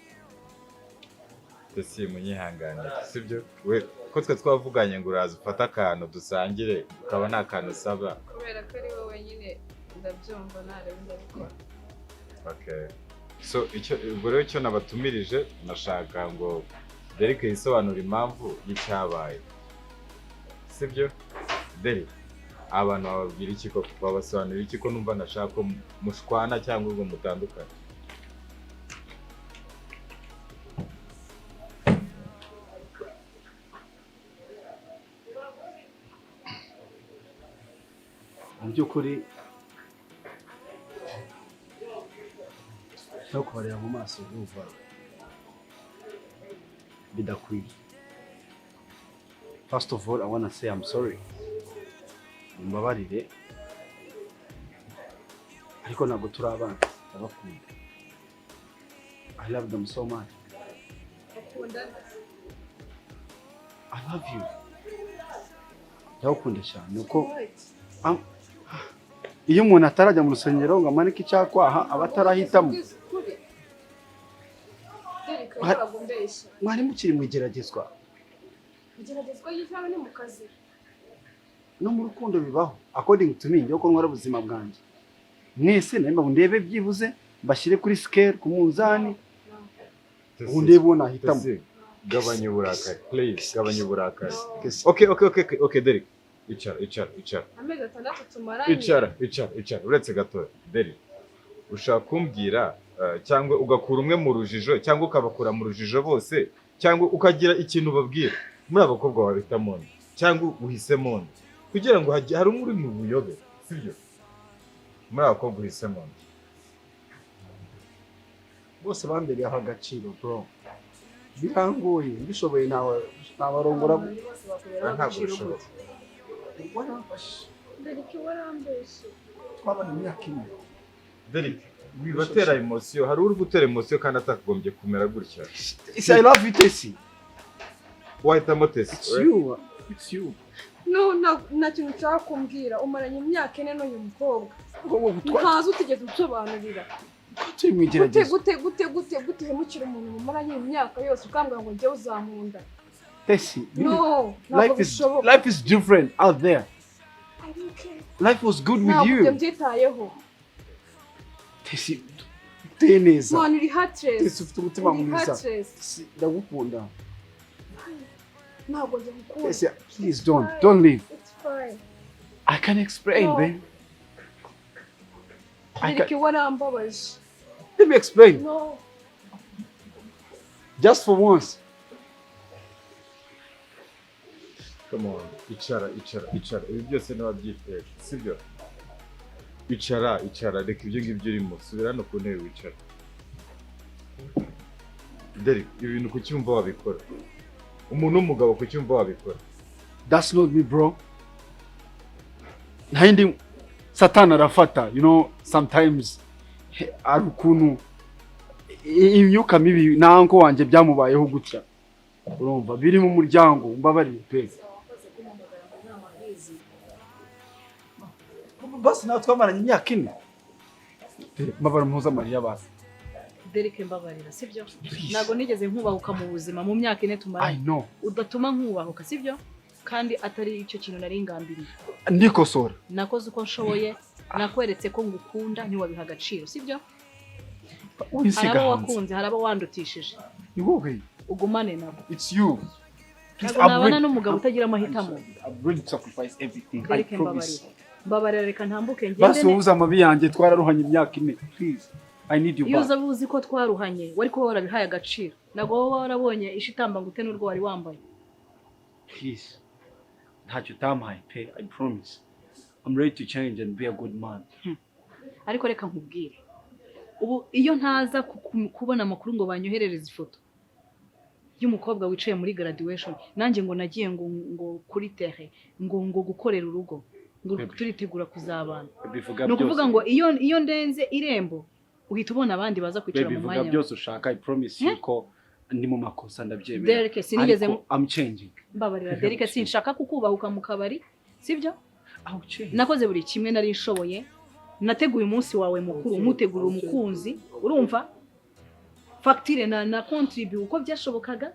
Tesi, munyihanganire, sibyo? We ko twe twavuganye ngo uraza ufate akantu dusangire, ukaba nta kantu usaba. Kubera ko ari wowe nyine, ndabyumva, ntarebe ndabikora. Okay. So icyo ubwo rero icyo nabatumirije, nashaka ngo Derek yisobanura impamvu y'icyabaye, sibyo? Derek, abantu bababwira iki ko babasobanurira iki, ko numva nashaka ko mushwana cyangwa ngo mutandukane? Mu by'ukuri no kubareba mu maso yumva bidakwiye. First of all, I wanna say I'm sorry, mumbabarire, ariko ntabwo turi abana. Ndabakunda, I love them so much. I love you, ndabakunda cyane. Uko iyo umuntu atarajya mu rusengero ngo amanike icyakwaha aba atarahitamo. Mwari mukiri mu igeragezwa. Igeragezwa y'ijana ni mu kazi no mu rukundo bibaho. According to me, njye ko ntwara ubuzima bwanjye mwese narimba ndebe byibuze mbashyire kuri scale, ku munzani, ubu ndebe uwo nahitamo. Gabanya uburakari please, gabanya uburakari. Okay, okay, okay, okay, Derek, icara, icara, icara. Amezi 6 tumaranye. Icara, icara, icara, uretse gato. Derek, ushaka kumbwira cyangwa ugakura umwe mu rujijo, cyangwa ukabakura mu rujijo bose, cyangwa ukagira ikintu ubabwira muri abakobwa wahitamo cyangwa uhisemo nde, kugira ngo hari umwe uri mu buyobe, sibyo? Muri abakobwa uhisemo nde? Bose bambereye agaciro bro, birangoye, mbishoboye nabarongora. Ntabwo bishoboka. Derek, warambeshye. Twabana imyaka 4. Derek, wibatera emotion, hari uri gutera emotion kandi atakagombye kumera gutya. I love you Tesi. Wahitamo Tesi. It's you. It's you. No, nta kintu nshaka kumbwira. Umaranye imyaka 4 n'uyu mukobwa. Ntazi utigeze unsobanurira. Turi mu igeragezwa. Gute gute gute gute uhemukira umuntu mumaranye imyaka yose ukambwira ngo njye uzankunda? Tesi, no, life is different out there. I don't care. Life was good with you. Ntabwo mbyitayeho. Tesi, uteye neza. Mwana, uri heartless. Tesi, ufite umutima mwiza. Tesi, ndagukunda. Ntabwo njye ngukunda. Tesi, please don't leave. It's fine. I can explain, no. Babe. Derek, warambabaje. Let me explain. No. Just for once. Come on, icara, icara, icara. Ibi byose n'ababyitera, sibyo? Icara, icara, reka ibyo ngibyo urimo. Subira hano ku ntebe wicara. Derek, ibi bintu kucyumva wabikora. Umuntu w'umugabo kucyumva wabikora. That's not me bro. Ntayindi Satani arafata, you know, sometimes ari ukuntu imyuka mibi nanko wanjye byamubayeho gutya. Urumva biri mu muryango, mbabarire pe. Basi nawe twamaranye imyaka 4. Mbabara muhoza Mariya basi. Derek, mbabarira, sibyo? Ntabwo nigeze nkubahuka mu buzima mu myaka 4 tumaranye. I know. Udatuma nkubahuka, sibyo? Kandi atari icyo kintu nari ngambiriye. Ndikosora. Nakoze uko nshoboye, nakweretse ko ngukunda ntiwabiha agaciro, sibyo? Hari abo wakunze, hari abo wandutishije. Ni wowe. Ugumane nabo. It's you. Ntabwo nabana n'umugabo utagira amahitamo. I'm ready to sacrifice everything. I promise. Mbabarira, reka ntambuke ngende. Basi wowe amabi yanjye, twararuhanye imyaka 4. Please, I need you back. Iyo uza uzi ko twaruhanye, wari kuba warabihaye agaciro. Ntabwo wowe warabonye ishitamba ngo ute n'urwo wari wambaye. Please. Ntacyo utampaye pe, I promise. I'm ready to change and be a good man. Ariko reka nkubwire. Ubu iyo ntaza kubona amakuru ngo banyoherereze ifoto y'umukobwa wicaye muri graduation, nanjye ngo nagiye ngo kuri terre ngo gukorera urugo, ngo turitegura kuzabana. Ni ukuvuga ngo iyo ndenze irembo uhita ubona abandi baza kwicara mu mwanya. Bivuga byose ushaka, I promise you ko ndi mu makosa, ndabyemera. Derek, sinigeze I'm changing. Mbabarira Derek, sinshaka kukubahuka mu kabari, sibyo? Nakoze buri kimwe nari nshoboye, nateguye umunsi wawe mukuru, nkutegura umukunzi, urumva? Fagitire na contribué uko byashobokaga.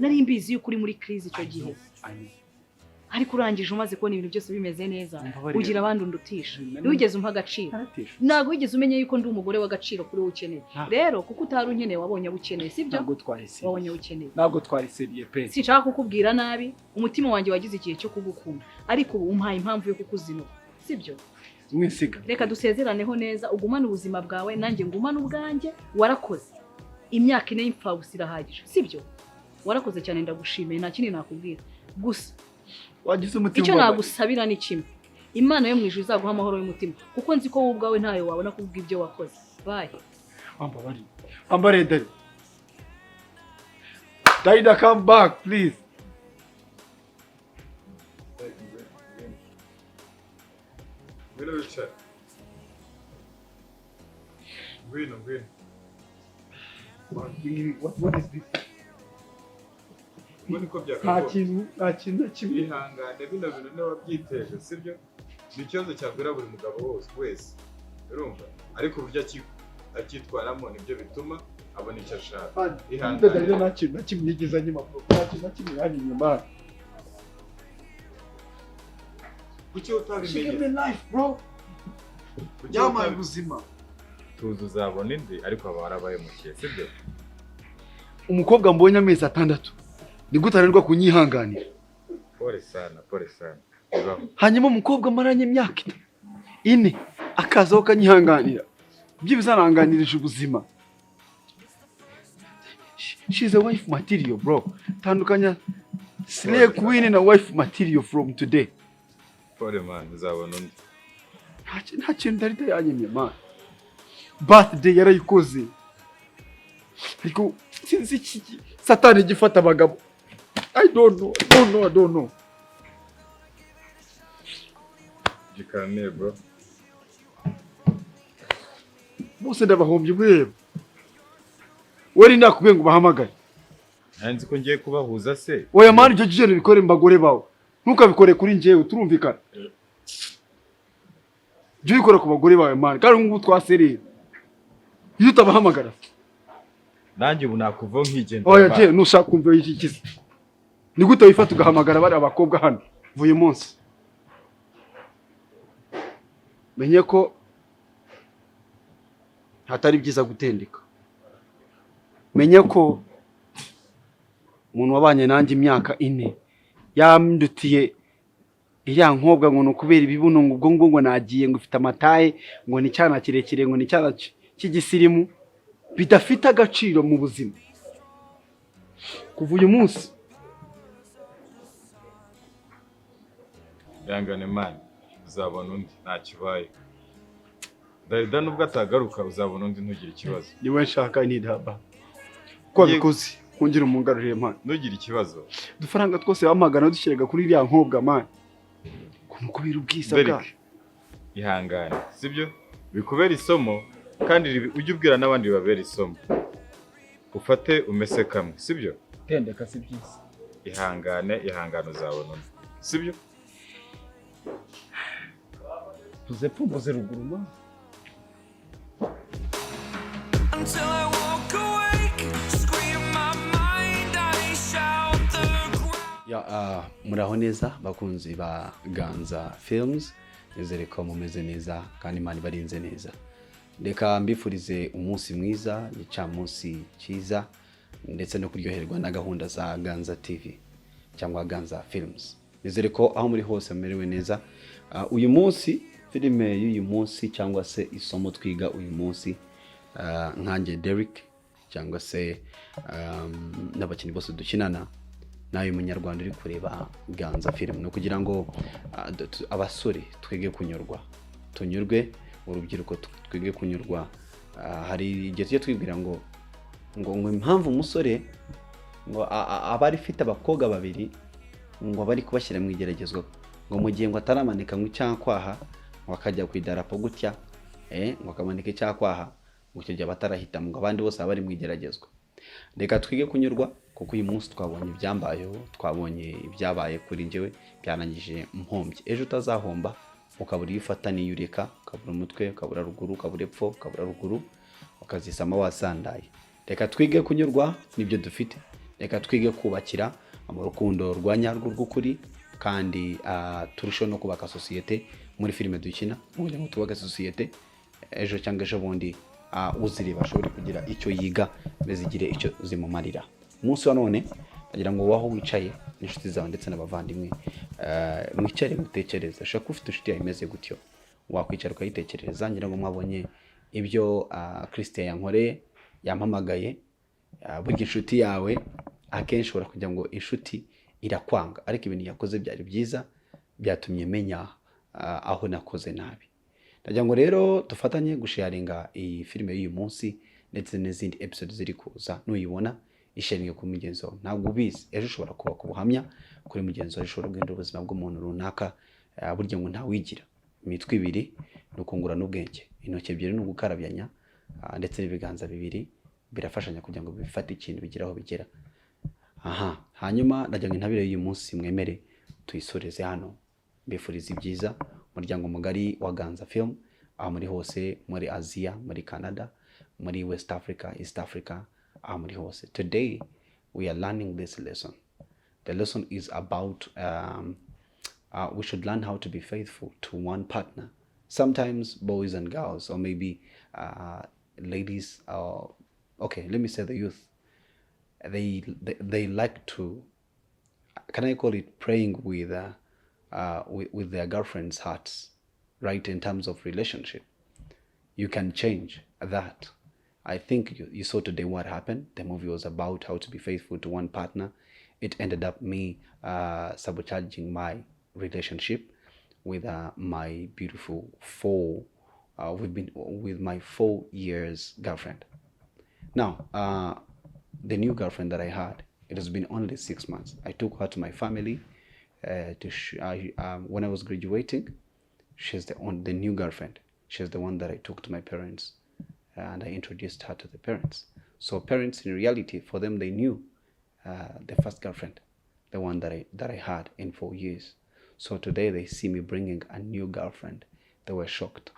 Nari mbizi yuko uri muri crise icyo gihe, ariko urangije umaze kubona ibintu byose bimeze neza, Mbabarira. ugira abandi undutisha. Ntiwigeze umpa agaciro, ntabwo wigeze umenya yuko ndi umugore w'agaciro kuri wowe ukeneye. Rero kuko utari unkeneye, wabonye abo ukeneye, sibyo? Ntabwo twari sérieux. Wabonye abo ukeneye. Ntabwo twari sérieux pe. Sinshaka kukubwira nabi, umutima wanjye wagize igihe cyo kugukunda, ariko ubu umpaye impamvu yo kukuzinuka, sibyo? Mwisiga. Reka dusezeraneho neza, ugumane ubuzima bwawe, nanjye ngumane ubwanjye. Warakoze, imyaka 4 y'imfabusa irahagije, sibyo? Warakoze cyane, ndagushimiye, nta kindi nakubwira gusa. Wagize umutima Icyo ubabaye. nagusabira ni kimwe: Imana yo mu ijuru izaguha amahoro y'umutima, kuko nzi ko wowe ubwawe ntayo wabona kubw'ibyo wakoze. Bye. Wambabariye, wambariye dore. Darida, come back please. Ngwino wicare. Ngwino, ngwino. What is this? Ubwo niko Nta byakagombye. kintu, nta kintu na kimwe. Ihangane, bino bintu niba wabyiteje, sibyo? Ni ikibazo cyagwira buri mugabo wose wese, urumva? Ariko uburyo acyitwaramo nibyo bituma abona icyo ashaka. Ihangane. Darida, nta kintu na kimwe yigeze anyima bro, nta kintu na kimwe yanyimye man. Kuki She gave utabimenye? me life, bro. Kuki Yampaye ubuzima. Tuzi uzabona indi, ariko aba warabahemukiye, sibyo? Umukobwa mbonye amezi 6, ni gute ananirwa kunyihanganira? Pole sana, pole sana, bibaho. Hanyuma umukobwa amaranye imyaka 4 akazaho akanyihanganira, byibuze aranganirije ubuzima. She's a wife material, bro. Tandukanya slay queen na wife material from today. Pole man, uzabona undi. Nta kintu Darida yanyimye man. Birthday yarayikoze, ariko sinzi iki satani gifata abagabo. I don't know, I don't know, I don't know. Gikamire bro. Bose ndabahombye. Ureba we, nakubwiye ngo ubahamagare. Nari nzi ko ngiye kubahuza se. Oya man, ibyo jya bikore mu bagore bawe, ntukabikore kuri njyewe, turumvikana? Jya ubikora ku bagore bawe man, kandi ngubu twasereye iyo utabahamagara. Nanjye ubu nakuvaho nkigendera. Oya. Man. Je nushaka kumva iki kizi, ni gute wifata ugahamagara bariya bakobwa hano? Uyu munsi menye ko hatari byiza gutendeka, menye ko umuntu wabanye nanjye imyaka 4 yandutiye iriya nkobwa, ngo ni ukubera ibibuno, ngo ubwo ngo nagiye, ngo ifite amataye, ngo ni icyana kirekire, ngo ni icyana cy'igisirimu bidafite agaciro mu buzima. Kuva uyu munsi. Ihangane man, uzabona undi, ntacyo ubaye. Darida nubwo atagaruka, uzabona undi, ntugire ikibazo. Niwe nshaka, nidaba ko wabikoze kongera umungarurire man. Ntugire ikibazo. Udufaranga twose bampagana dushyiraga kuri iriya nkobwa man, ngo ni ukubera ubwiza Derek, bwayo. ihangane, sibyo? Bikubera isomo kandi ujye ubwira n'abandi bibabera isomo. Ufate umese kamwe, sibyo? Tendeka si byiza. Ihangane, ihangane, uzabona undi, sibyo? Tuze epfo, mbuze ruguru man. Until I walk awake, scream my mind, I shout the ground. Ya, muraho neza bakunzi ba Ganza Films, nizere ko mumeze neza kandi Imana ibarinze neza. Reka mbifurize umunsi mwiza, igicamunsi cyiza, ndetse no kuryoherwa na gahunda za Ganza TV cyangwa Ganza Films. Nizere ko aho muri hose mumerewe neza. Uyu munsi filime y'uyu munsi cyangwa se isomo twiga uyu munsi, nkanjye Derek cyangwa se n'abakinnyi bose dukinana nawe munyarwanda uri kureba Ganza Film, ni ukugira ngo abasore twige kunyurwa, tunyurwe, urubyiruko twige kunyurwa. Hari igihe tujya twibwira ngo impamvu umusore ngo aba ari afite abakobwa babiri, ngo aba ari kubashyira mu igeragezwa, ngo mu gihe ngo ataramanika ngo icyakwaha, ngo akajya ku idarapo gutya, ngo akamanika icyakwaha, ngo icyo gihe aba atarahitamo, ngo abandi bose baba bari mu igeragezwa. Reka twige kunyurwa, kuko uyu munsi twabonye ibyambayeho, twabonye ibyabaye kuri njyewe, byarangije mpombye. Ejo utazahomba ukabura iyo ufata n'iyo ureka, ukabura umutwe, ukabura ruguru, ukabura epfo, ukabura ruguru, ukazisama wasandaye. Reka twige kunyurwa n'ibyo dufite, reka twige kubakira mu rukundo rwa nyarwo rw'ukuri, kandi turusheho no kubaka sosiyete muri filime dukina, kugira ngo twubake sosiyete ejo cyangwa ejo bundi uzireba ashobore kugira icyo yiga, zigire icyo zimumarira. Umunsi wa none ndagira ngo waho wicaye n'inshuti zawe ndetse n'abavandimwe, mwicare mutekereze. Ushobora kuba ufite inshuti yawe imeze gutyo, wakwicara ukayitekerereza. Ngira ngo mwabonye ibyo Christian yankoreye, yampamagaye. Burya inshuti yawe akenshi ushobora kugira ngo inshuti irakwanga, ariko ibintu yakoze byari byiza, byatumye menya aho nakoze nabi. Ndagira ngo rero dufatanye gusharinga iyi filime y'uyu munsi ndetse n'izindi episode ziri kuza. Nuyibona, isharinge kuri mugenzi wawe. Ntabwo ubizi, ejo ushobora kubaka ubuhamya kuri mugenzi wawe, ushobora guhindura ubuzima bw'umuntu runaka. Burya ngo ntawigira imitwe ibiri ni ukungurana ubwenge, intoki ebyiri ni ugukarabyanya, ndetse n'ibiganza bibiri birafashanya kugira ngo bifate ikintu bigere aho bigera. Aha hanyuma ndagira ngo intabire y'uyu munsi mwemere tuyisoreze hano. Mbifuriza ibyiza umuryango mugari wa Ganza Film, aho muri hose, muri Aziya, muri Canada, muri West Africa, East Africa, aho muri hose. Today we are learning this lesson. The lesson is about we should learn how to be faithful to one partner. Sometimes boys and girls, or maybe ladies, or okay, let me say the youth, they like to, can I call it, praying with their girlfriend's hearts, right? In terms of relationship, you can change that. I think you saw today what happened. The movie was about how to be faithful to one partner. It ended up me sabotaging my relationship with my beautiful four. We've been with my 4 years girlfriend. Now, the new girlfriend that I had, it has been only 6 months. I took her to my family when I was graduating. She's the new girlfriend. She's the one that I took to my parents, and I introduced her to the parents. So parents, in reality, for them, they knew the first girlfriend, the one that I had in 4 years. So today they see me bringing a new girlfriend. They were shocked.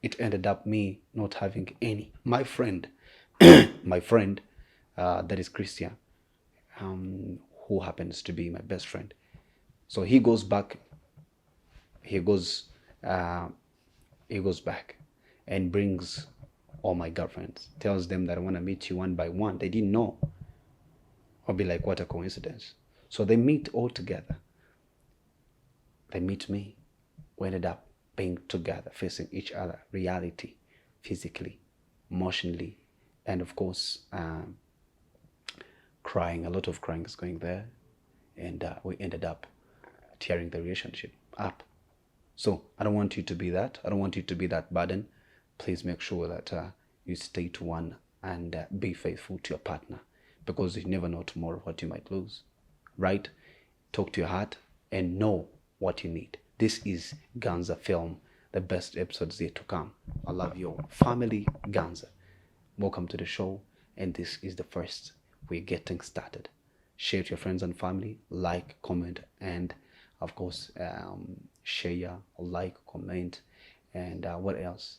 It ended up me not having any. My friend, that is Christian, who happens to be my best friend. So he goes back. He goes back, and brings all my girlfriends. Tells them that I want to meet you one by one. They didn't know. I'll be like, what a coincidence. So they meet all together. They meet me. We ended up being together, facing each other, reality, physically, emotionally, and of course, crying. A lot of crying is going there. And we ended up tearing the relationship up. So I don't want you to be that. I don't want you to be that burden. Please make sure that you stay to one and be faithful to your partner, because you never know tomorrow what you might lose, right? Talk to your heart and know what you need. This is Ganza Film, the best episodes yet to come. I love your family, Ganza. Welcome to the show, and this is the first. We're getting started. Share to your friends and family, like, comment, and of course, share, like, comment, and what else?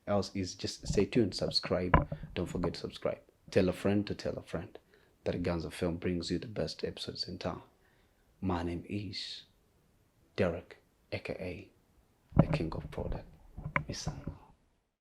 Else is just stay tuned, subscribe. Don't forget to subscribe. Tell a friend to tell a friend that Ganza Film brings you the best episodes in town. My name is Derek, aka the King of Product. Miss.